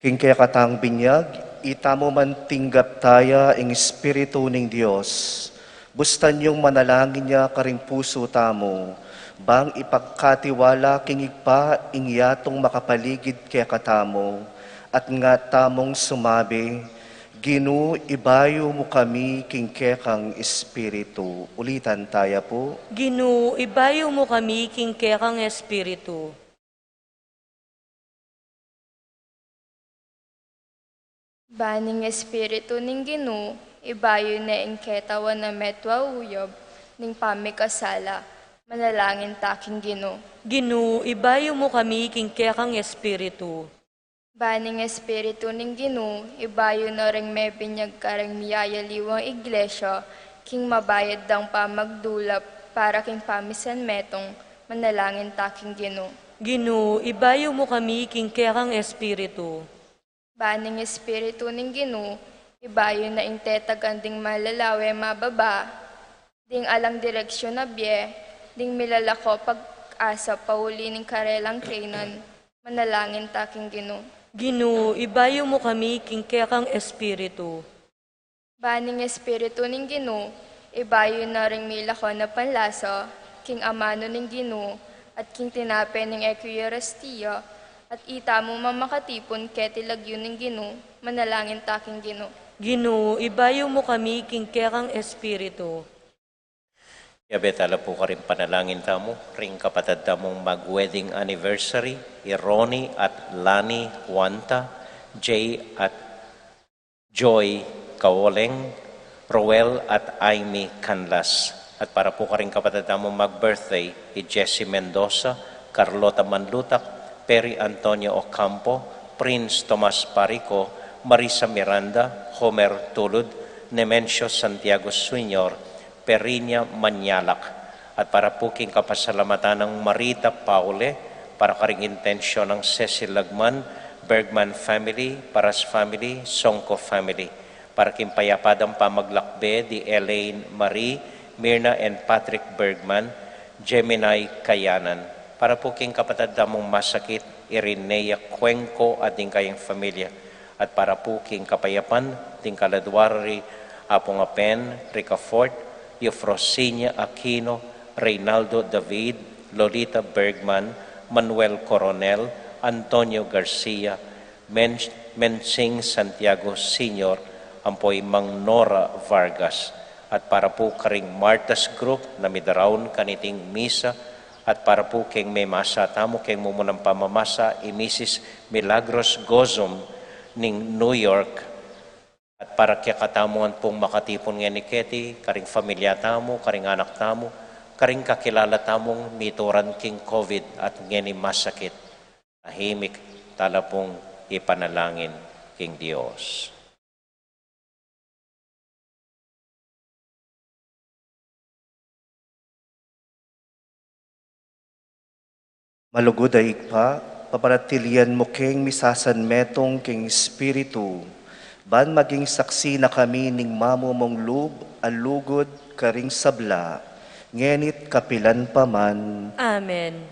King kekatang binyag, itamu man tinggap taya ing Espiritu ning Dios. Bustan yung manalangin ya karing pusu tamu, bang ipagkatiwala king Ibpa ing yatung makapaligid kekatamu, at ngan tamung sumabi, Ginu, ibayu mu kami king kekang Espiritu. Ulitan taya pu. Ginu, ibayu mu kami king kekang Espiritu. Ban ing Espiritu ning Ginu, ibayu ne ing ketawan a metua uyab ning pamikasala. Manalangin ta king Ginu. Ginu, ibayu mu kami king kekang Espiritu. Ban ing Espiritu ning Ginu, ibayu na ring mebinyag karing miyayaliwang iglesia, king mabayad dang pamagdulap para king pamisan metung. Manalangin ta king Ginu. Ginu, ibayu mu kami king kekang Espiritu. Ban ing Espiritu ning Ginu, ibayu na ing tetagan ding malalawe mababa, ding alang direksyun a bie, ding milalako pag-asa pauli ning karelang kaynan. Manalangin ta king Ginu. Ginu, ibayu mu kami king kekang Espiritu. Ban ing Espiritu ning Ginu, ibayu na ring milako na panlasa, king amanu ning Ginu, at king tinape ning Eukaristia, at itamu man makatipun keti lagyu ning Ginu. Manalangin ta king Ginu. Ginu, ibayu mu kami king kekang Espiritu. Yabe tala pu karing panalangin tamu, ring kapatad tamung mag-wedding anniversary, i Ronnie at Lani Juanta, Jay at Joy Kaoleng, Roel at Aimee Canlas. At para pu karing kapatad tamung mag-birthday, i Jessie Mendoza, Carlota Manlutak, Perry Antonio Ocampo, Prince Tomas Parico, Marisa Miranda, Homer Tulud, Nemencio Santiago Senior, Perinia Manyalak. At para pu king kapasalamatan nang Marita Paule, para karing intensyon nang Cecil Lagman, Bergman family, Paras family, Songco family. Para king payapa dang pamaglakbe di Elaine Marie, Mirna and Patrick Bergman, Gemini Kayanan. Para pu king kapatad tamung masakit, i Rinea Cuenco at ding kayang familia. At para pu king kapayapan ding kaladua ri Apung Apen Ricafort, Eufrosinia Aquino, Reynaldo David, Lolita Bergman, Manuel Coronel, Antonio Garcia, Men-, Mensing Santiago Senior, ampo i Mang Nora Vargas. At para pu karing Martha's Group na midaraun kaniting misa, at para pu keng memasa tamu keng mumunang pamamasa, i Misis Milagros Gozum ning New York. At para kekatamu ngan pung makatipun ngeni keti, karing familia tamu, karing anak tamu, karing kakilala tamung mituran king COVID at ngeni masakit, tahimik tala pung ipanalangin king Dios. Malugud a Ibpa, papanatilian mu keng misasanmetung king Espiritu, ban maging saksi na kami ning mamumung lub a lugud karing sabla, ngeni't kapilan pa man. Amen.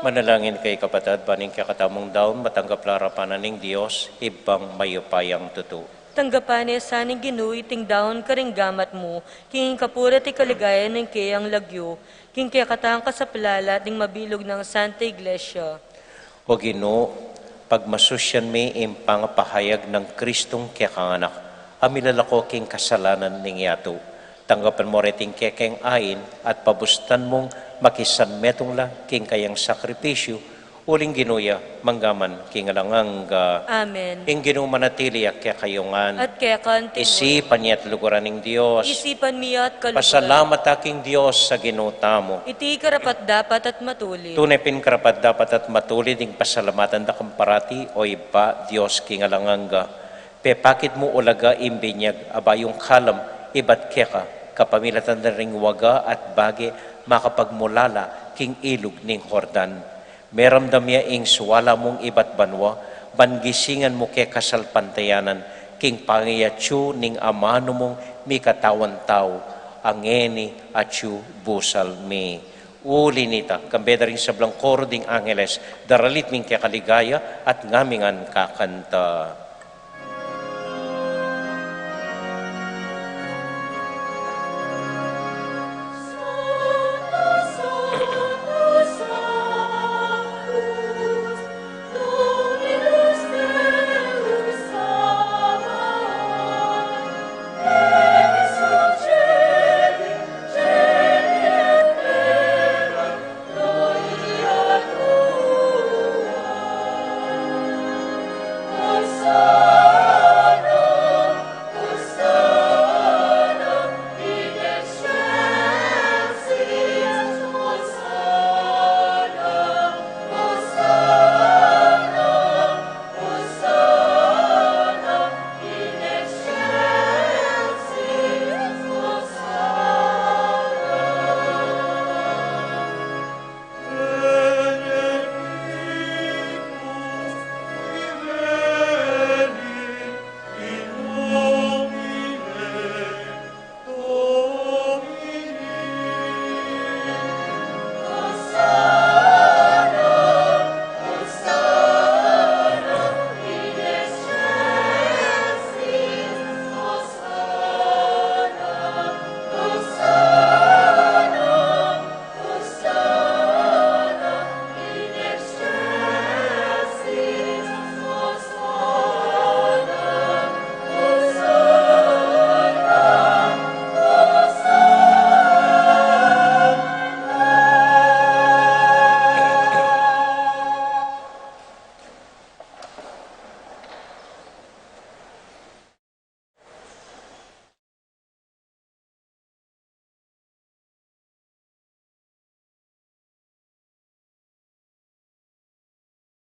Manalangin kayu, kapatad, ban ing kekatamung daun matanggap la arapan na ning Dios, Ibpang mayupayang tutu. Tanggapan na sa ning Ginu iting daun karing gamat mu, king kapurian at kaligayan ning keyang lagyu, king kekatang kasaplalan at ning mabilug nang Santa Iglesia. O Ginu, pagmasusyan mi ing pangapahayag nang Kristung kekang Anak, a milalako king kasalanan ning yatu. Tanggapan mu reting kekeng ain at pabustan mung makisanmetung la king kayang sakripisyu, uling Ginu ya, mangga man king alang angga. Amen. Ing Ginu manatili ya kekayu ngan. At keka naman. Isipan ya at luguran ing Dios. Isipan mi ya at kaluguran. Pasalamat ta king Dios a Ginu tamu. Iti karapat-dapat at matulid. Tune pin karapat-dapat at matulid ing pasalamatan da ka parati, o Ibpa, Dios king alang angga. Pepakit mu ulaga ing binyag a bayung kalam ibat keka, kapamilatan da ring waga at bage makapagmulala king ilug ning Jordan. Meramdam ya ing suwala mung ibat banua, ban gisingan mu ke kasalpantayanan, king pangayatsu ning amanu mung mikatawan tau, a ngeni atsu busal mi. Uli nita, kambe da ring sablang koro ding angeles, daralit mi ing kekaligaya, at ngamingan kakanta.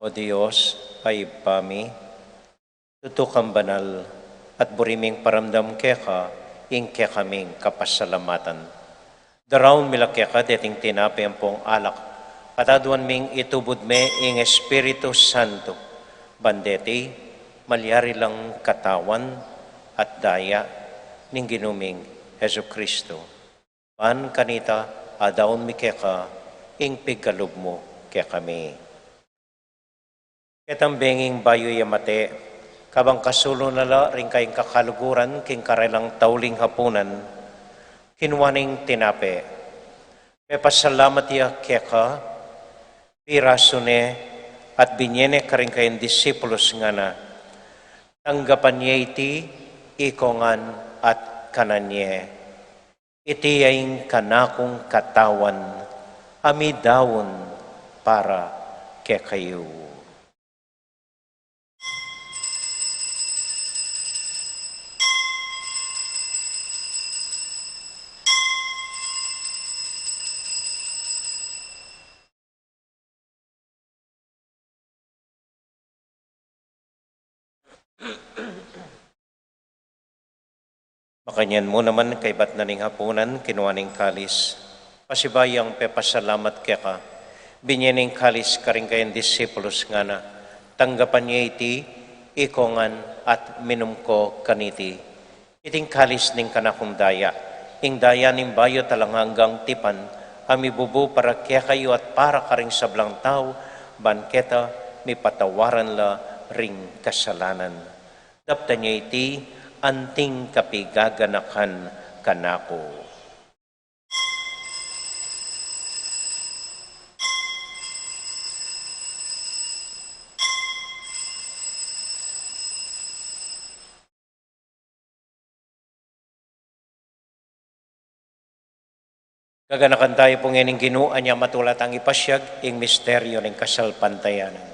O Dios, a Ibpa mi, tutu kang banal, at buri ming paramdam keka ing kekaming kapasalamatan. Daraun mi la keka deting tinape ampong alak, at aduan ming itubud me ing Espiritu Santo, ban deti malyari lang katawan at daya ning Ginu ming Jesucristo. Ban kanita, adaun mi keka ing pigkalub mu kekami. Ketang benging bayu ya mate, kabang kasulu na la ring kayang kakaluguran king karelang tauling hapunan, kinua ne ing tinape, mepasalamat ya keka, pirasu ne, at binye ne karing kayang disipulus, ngana: Tanggapan ye iti ikong ngan at kanan ye. Iti ya ing kanakung katawan a midaun para kekayu. Makanyan mu naman kaybat na ning hapunan, kinua ne ing kalis, pasibayu yang pepasalamat keka, binye ne ing kalis karing kayang disipulus, ngana: Tanggapan ye iti, ikongan, at minum ko kaniti. Iting kalis ning kanakung daya, ing daya ning bayu at alang anggang tipan, a mibubu para kekayu at para karing sablang tau, ban keta mipatawaran la ring kasalanan. Daptan ye iti anting kapigaganakan kanaku. Gaganakan tayu pu ngeni ing Ginu, anya matula tang ipasiag ing misteryu ning kasalpantayanan.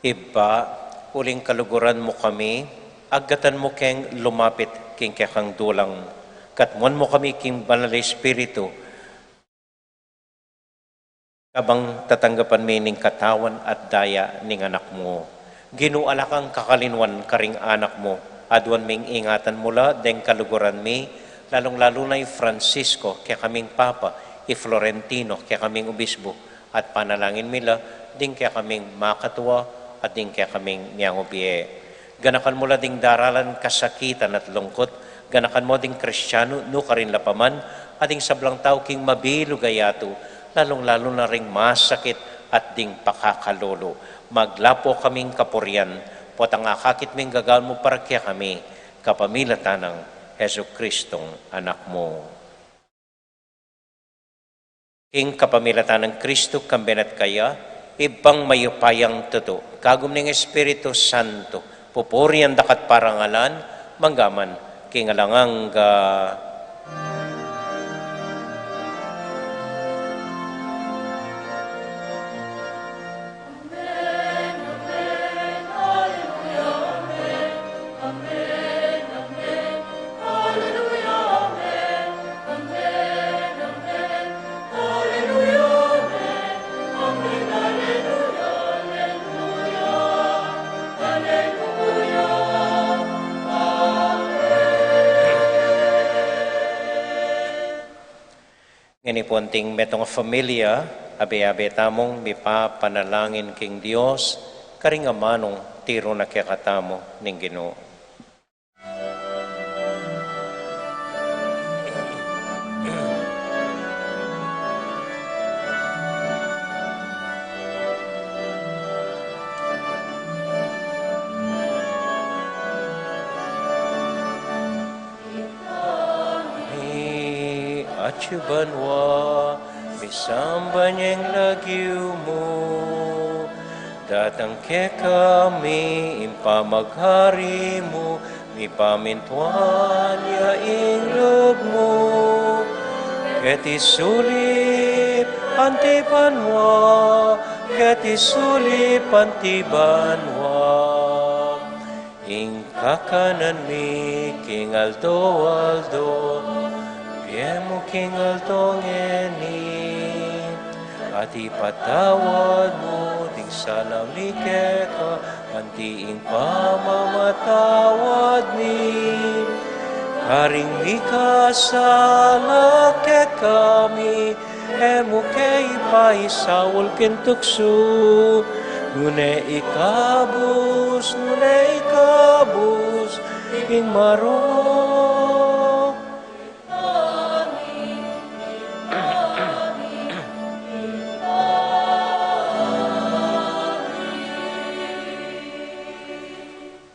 Ibpa, uling kaluguran mu kami, agkatan mu keng lumapit king kekang dulang, katmuan mu kami king Banal a Espiritu, kabang tatanggapan mi ning katawan at daya ning Anak mu. Ginu, ala kang kakalinuan karing Anak mu, aduan ming ingatan mu la deng kaluguran mi, lalung-lalu na i Francisco, kekaming Papa, i Florentino, kekaming Obisbu, at panalangin mi la ding kekaming makatua at ding kekaming miangubie. Ganakan mu la ding daralan kasakitan at lungkut, ganakan mu ding Kristianu nukarin la pa man, at ding sablang tau king mabilug a yatu, lalung-lalu na ring masakit at ding pakakalulu. Maglapo kaming kapurian, potang akakit ming gagawan mu para kekami, kapamilatan nang Jesucristong Anak mu. King kapamilatan nang Kristu, kambe na at kaya, Ibpang mayupayang tutu, kagum ning Espiritu Santo, pupurian da ka at parangalan, mangga man king alang angga. Ngeni pu anting metung a familia, abe-abe tamung mipapanalangin king Dios, karing amanung tiru na kekatamu ning Ginu. Atyu ka banua, misamban ya ing lagyu mu, datang kekami ing pamagari mu, mipamintuan ya ing lub mu, keti sulip anti banua, keti sulip anti banua. Ing kakanan mi king aldo-aldo, ibie mu king aldo ngeni, at ipatawad mu ding sala mi keka, anti ing pamamatawad mi karing mikasala kekami, e mu ke ipaisaul king tuksu, nune ikabus, nune ikabus ing marok.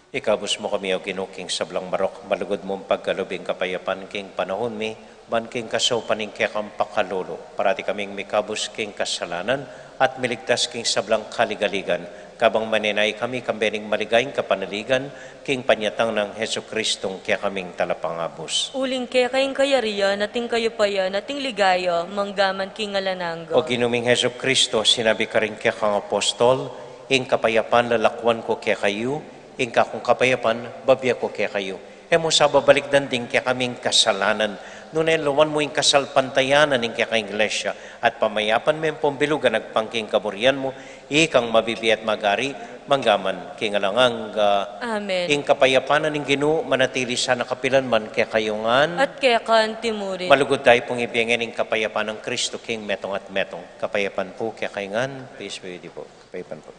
Ikabus mu kami, O Ginu, king sablang marok, malugud mung pagkalub ing kapayapan king panaun mi, ban king kasaupan ning kekang pakalulu, parati kaming mikabus king kasalanan, at miligtas king sablang kaligaligan, Kabang manenaya kami, kambe ning maligayang kapanaligan, king panyatang nang Jesucristong kekaming talapangabus. Uling keka ing kayarian, at ing kayupayan, at ing ligaya, manggaman king alang angga. O Ginu ming Jesucristo, sinabi karing kekang apostol, ing kapayapan lalakwan ku kekayu, ing kakung kapayapan, babie ku kekayu. E mu sa babalikdan ding kekaming kasalanan, nune lawan mu ing kasalpantayanan ning kekang Iglesia, at pamayapan me pung bilug a agpang king kaburian mu, ikang mabibie at magari, manggaman king alang angga. Amen. Ing kapayapan ning Ginu, manatili sana kapilan man kekayu ngan. At keka anti murin. Malugud tayu pung ibie ing kapayapan nang Kristo king metung at metung. Kapayapan pu kekayu ngan, peace be with you po. Kapayapan pu.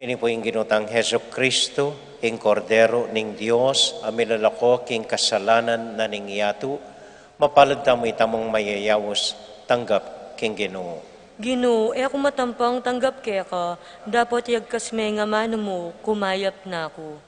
Ini pu ing Ginu tang Jesucristo, ing Kordero ning Dios, a milalako king kasalanan na ning yatu. Mapalad tamu itamung mayayaus tanggap king Ginu. Ginu, e ku matampang tanggap keka, dapot iyagkas me ing amanu mu, kumayap na ku.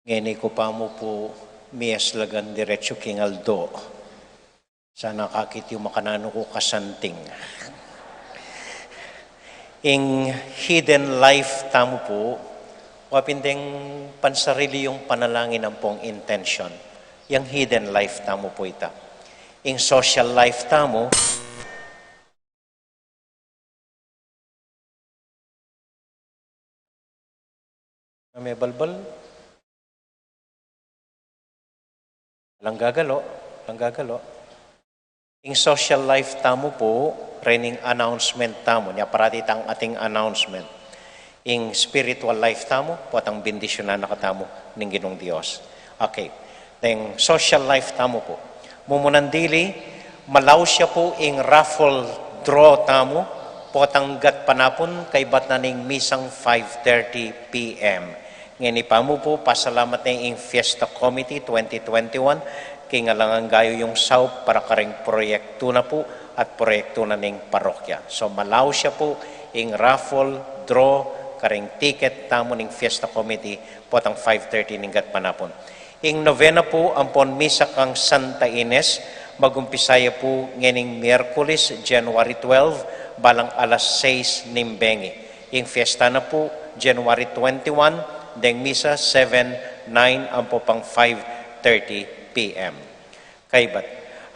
Ngeni ku pa mu pu miyaslagan diretsu king aldo. Sana akakit yu makananu ku kasanting. Ing hidden life tamu pu, wa pin deng pansarili yung panalangin ampong intention. Yang hidden life tamu pu ita. Ing social life tamu, Ame balbal. Alang gagalo, alang gagalo. Ing social life tamu pu, rening announcement tamu, nya parati tang ating announcement. Ing spiritual life tamu, potang bendisyunan na katamu ning Ginung Dios. Okay. Deng social life tamu pu. Mumunan dili, malaus ya pu ing raffle draw tamu, potang gatpanapun, kaybat na ning misang five thirty P M. Ngeni pa mu pu, pasalamat ne ing Fiesta Committee twenty twenty-one, king alang angga yu yung saup para karing proyektu na pu at proyektu na ning parokya. So, malaus ya pu ing raffle draw karing ticket tamu ning Fiesta Committee, potang five thirty ning gatpanapun. Ing novena pu ampon misa kang Santa Ines, magumpisa ya pu ngening Miyerkules, January twelve, balang alas sais ning bengi. Ing fiesta na pu, January twenty-one, deng misa seven, nine, ampo pang five thirty P M. Kaybat.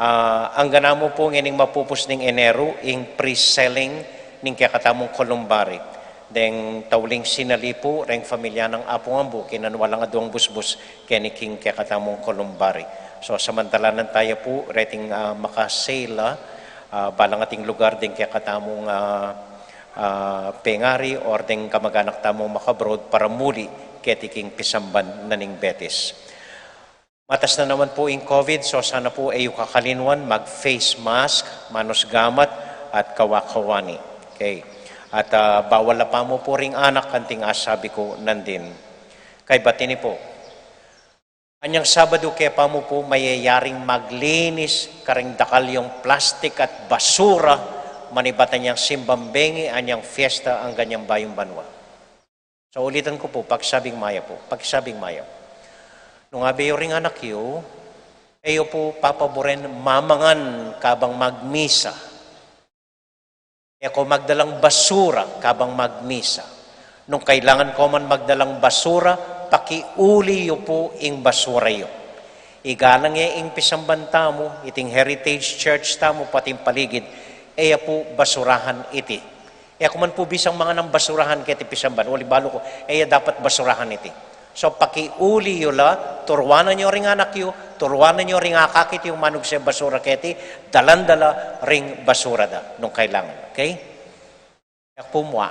Ah, angga na mu pu ngening mapupus ning Eneru, ing pre-selling ning kekatamung columbarium. Deng tauling sinali pu, reng familia nang Apu Ngambu, kinanu alang aduang busbus, keni king kekatamung columbarium. So, samantalanan taya pu, reting, ah, makasale, ah, balang ating lugar, deng kekatamung, ah, ah, pengari, or deng kamaganak tamung maka-abroad para muli, keti king pisamban na ning Betis. Matas na naman pu ing COVID, so sana pu e yu kakalinwan, mag-face mask, manus gamat, at kawa-kawani. Okay. At, ah, bawal la pa mu pu ring anak, anting asabi ku nandin. Kaybat ini pu. Anyang Sabadu ke pa mu pu, mayayaring maglinis karing dakal yung plastik at basura, manibat anyang simbang bengi, anyang fiesta, angga anyang bayung banua. So, ulitan ku pu, pakisabing mayap pu, pakisabing mayap. Nung abe yu ring anak yu, e yu pu papaburen mamangan kabang magmisa. E ko magdalang basura kabang magmisa. Nung kailangan ko man magdalang basura, pakiuli yu pu ing basura yu. Igalang ye ing pisamban tamu, iting Heritage Church tamu, pati ing paligid, e ya pu basurahan iti. E ku man pu bisang mangan nang basurahan keti pisamban, uli balu ku, e ya dapat basurahan iti. So, pakiuli yu la, turuanan yu ring anak yu, turuanan yu ring akakit yu, manugse basura keti, dalan da la ring basura da, nung kailangan, okay? E ku pu mua.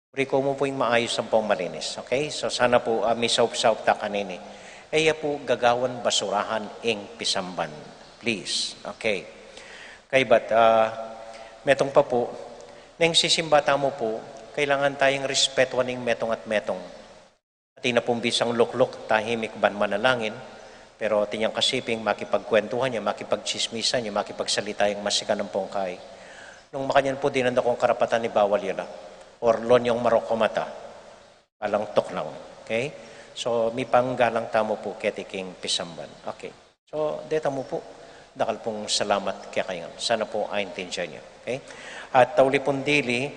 Uri ku mu pu ing maayus ampong malinis, okay? So, sana pu, ah, misaup-saup ta kanini. E ya pu gagawan basurahan ing pisamban, please, okay? Kaybat, ah, metung pa pu, neng sisimba tamu pu, kailangan tayang respetuan ing metung at metung. Atin na pung bisang lukluk, tahimik ban manalangin, pero atin yang kasiping makipagkwentuhan ya, makipagtsismisan ya, makipagsalita yang masikan ampong kai. Nung makanyan pu, dinan da kung karapatan, ibawal yu la. Or lon yung marok ko mata, balang tuknang. Okay? So, mipanggalang tamu pu keti king pisamban. Okay. So, deta mu pu, dakal pung salamat kekayu ngan. Sana pu aintindian yu. Okay? At tauli pung dili,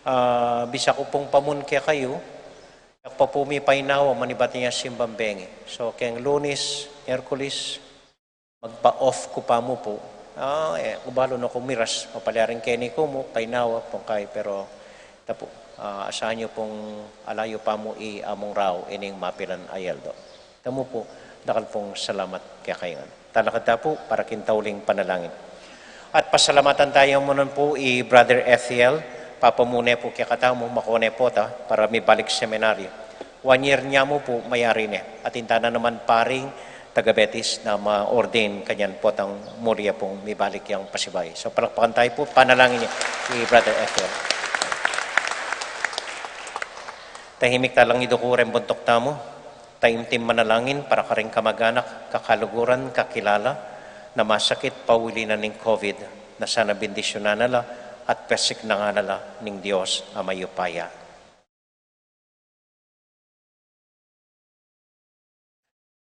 ah, bisa ku pung pamun kekayu, e ku pa pu mipaynawa manibat ing simbang bengi. So, keng Lunes, Miyerkules, magpa-off ku pa mu pu. Ah, e ku balu na ku miras, mapalyaring keni ku mu, paynawa, pungkay, pero, tapu, ah, asahan yu pung ala yu pa mu i Among Rau, ining mapilan a aldo. Tamu pu, dakal pung salamat kekayu ngan. Talakad ta pu para king tauling panalangin. At pasalamatan taya mu naman pu i Brother Ethiel, papamune pu kekatamu, makone pu ta para mibalik seminaryo. One year nya mu pu, mayari ne. At atin tana naman paring taga Betis na ma-ordain kanyan potang muli ya pung mibalik yang pasibayu. So, palakpakan taya pu, panalangin yu i Brother Ethiel. Tahimik ta lang iduku reng buntuk tamu. Taimtim manalangin para karing kamaganak, kakaluguran, kakilala, na masakit, pauli na ning COVID, na sana bendisyunan na la at pesiknangan na la ning Dios a mayupaya.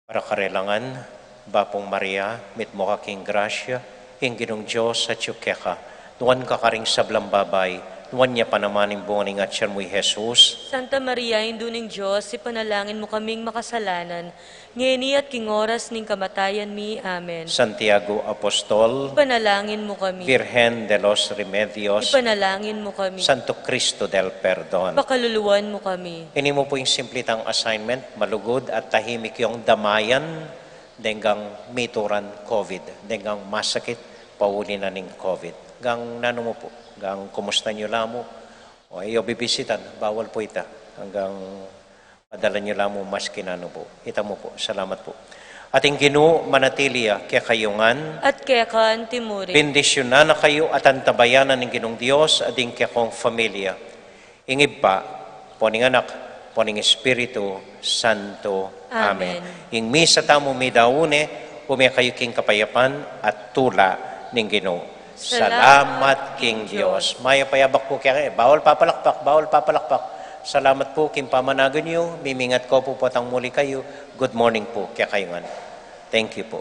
Para karelangan, Bapung Maria, mitmu ka king grasya, ing Ginung Dios atyu keka. Nuan ka karing sablang babai, nuan ya pa naman ing bunga ning atyan mu, i Jesus. Santa Maria, Indu ning Dios, ipanalangin mu kaming makasalanan, ngeni at king oras ning kamatayan mi. Amen. Santiago Apostol, ipanalangin mu kami. Virgen de los Remedios, ipanalangin mu kami. Santo Cristo del Perdon, pakaluluan mu kami. Ini mu pu ing simple tang assignment, malugud at tahimik yung damayan, denggang mituran COVID, denggang masakit, pauli na ning COVID. Gang nanu mu pu, gang kumusta yu la mu, o e yu bibisitan, bawal pu ita, hanggang padala yu la mu maski nanu pu. Ita mu pu, salamat pu. At ing Ginu manatili ya kekayu ngan. At keka anti murin. Bendisyunan na kayu at antabayanan ning Ginung Dios, at ing kekong familia. Ing Ibpa, ampo ning Anak, ampo ning Espiritu Santo. Amen. Amen. Ing misa tamu midaun ne, ume kayu king kapayapan at tula ning Ginu. Salamat king Dios. Mayap a yabak pu kekayu. Bawal papalakpak, bawal papalakpak. Salamat pu king pamanagun yu, mimingat ko pu potang muli kayu. Good morning pu kekayu ngan. Thank you pu.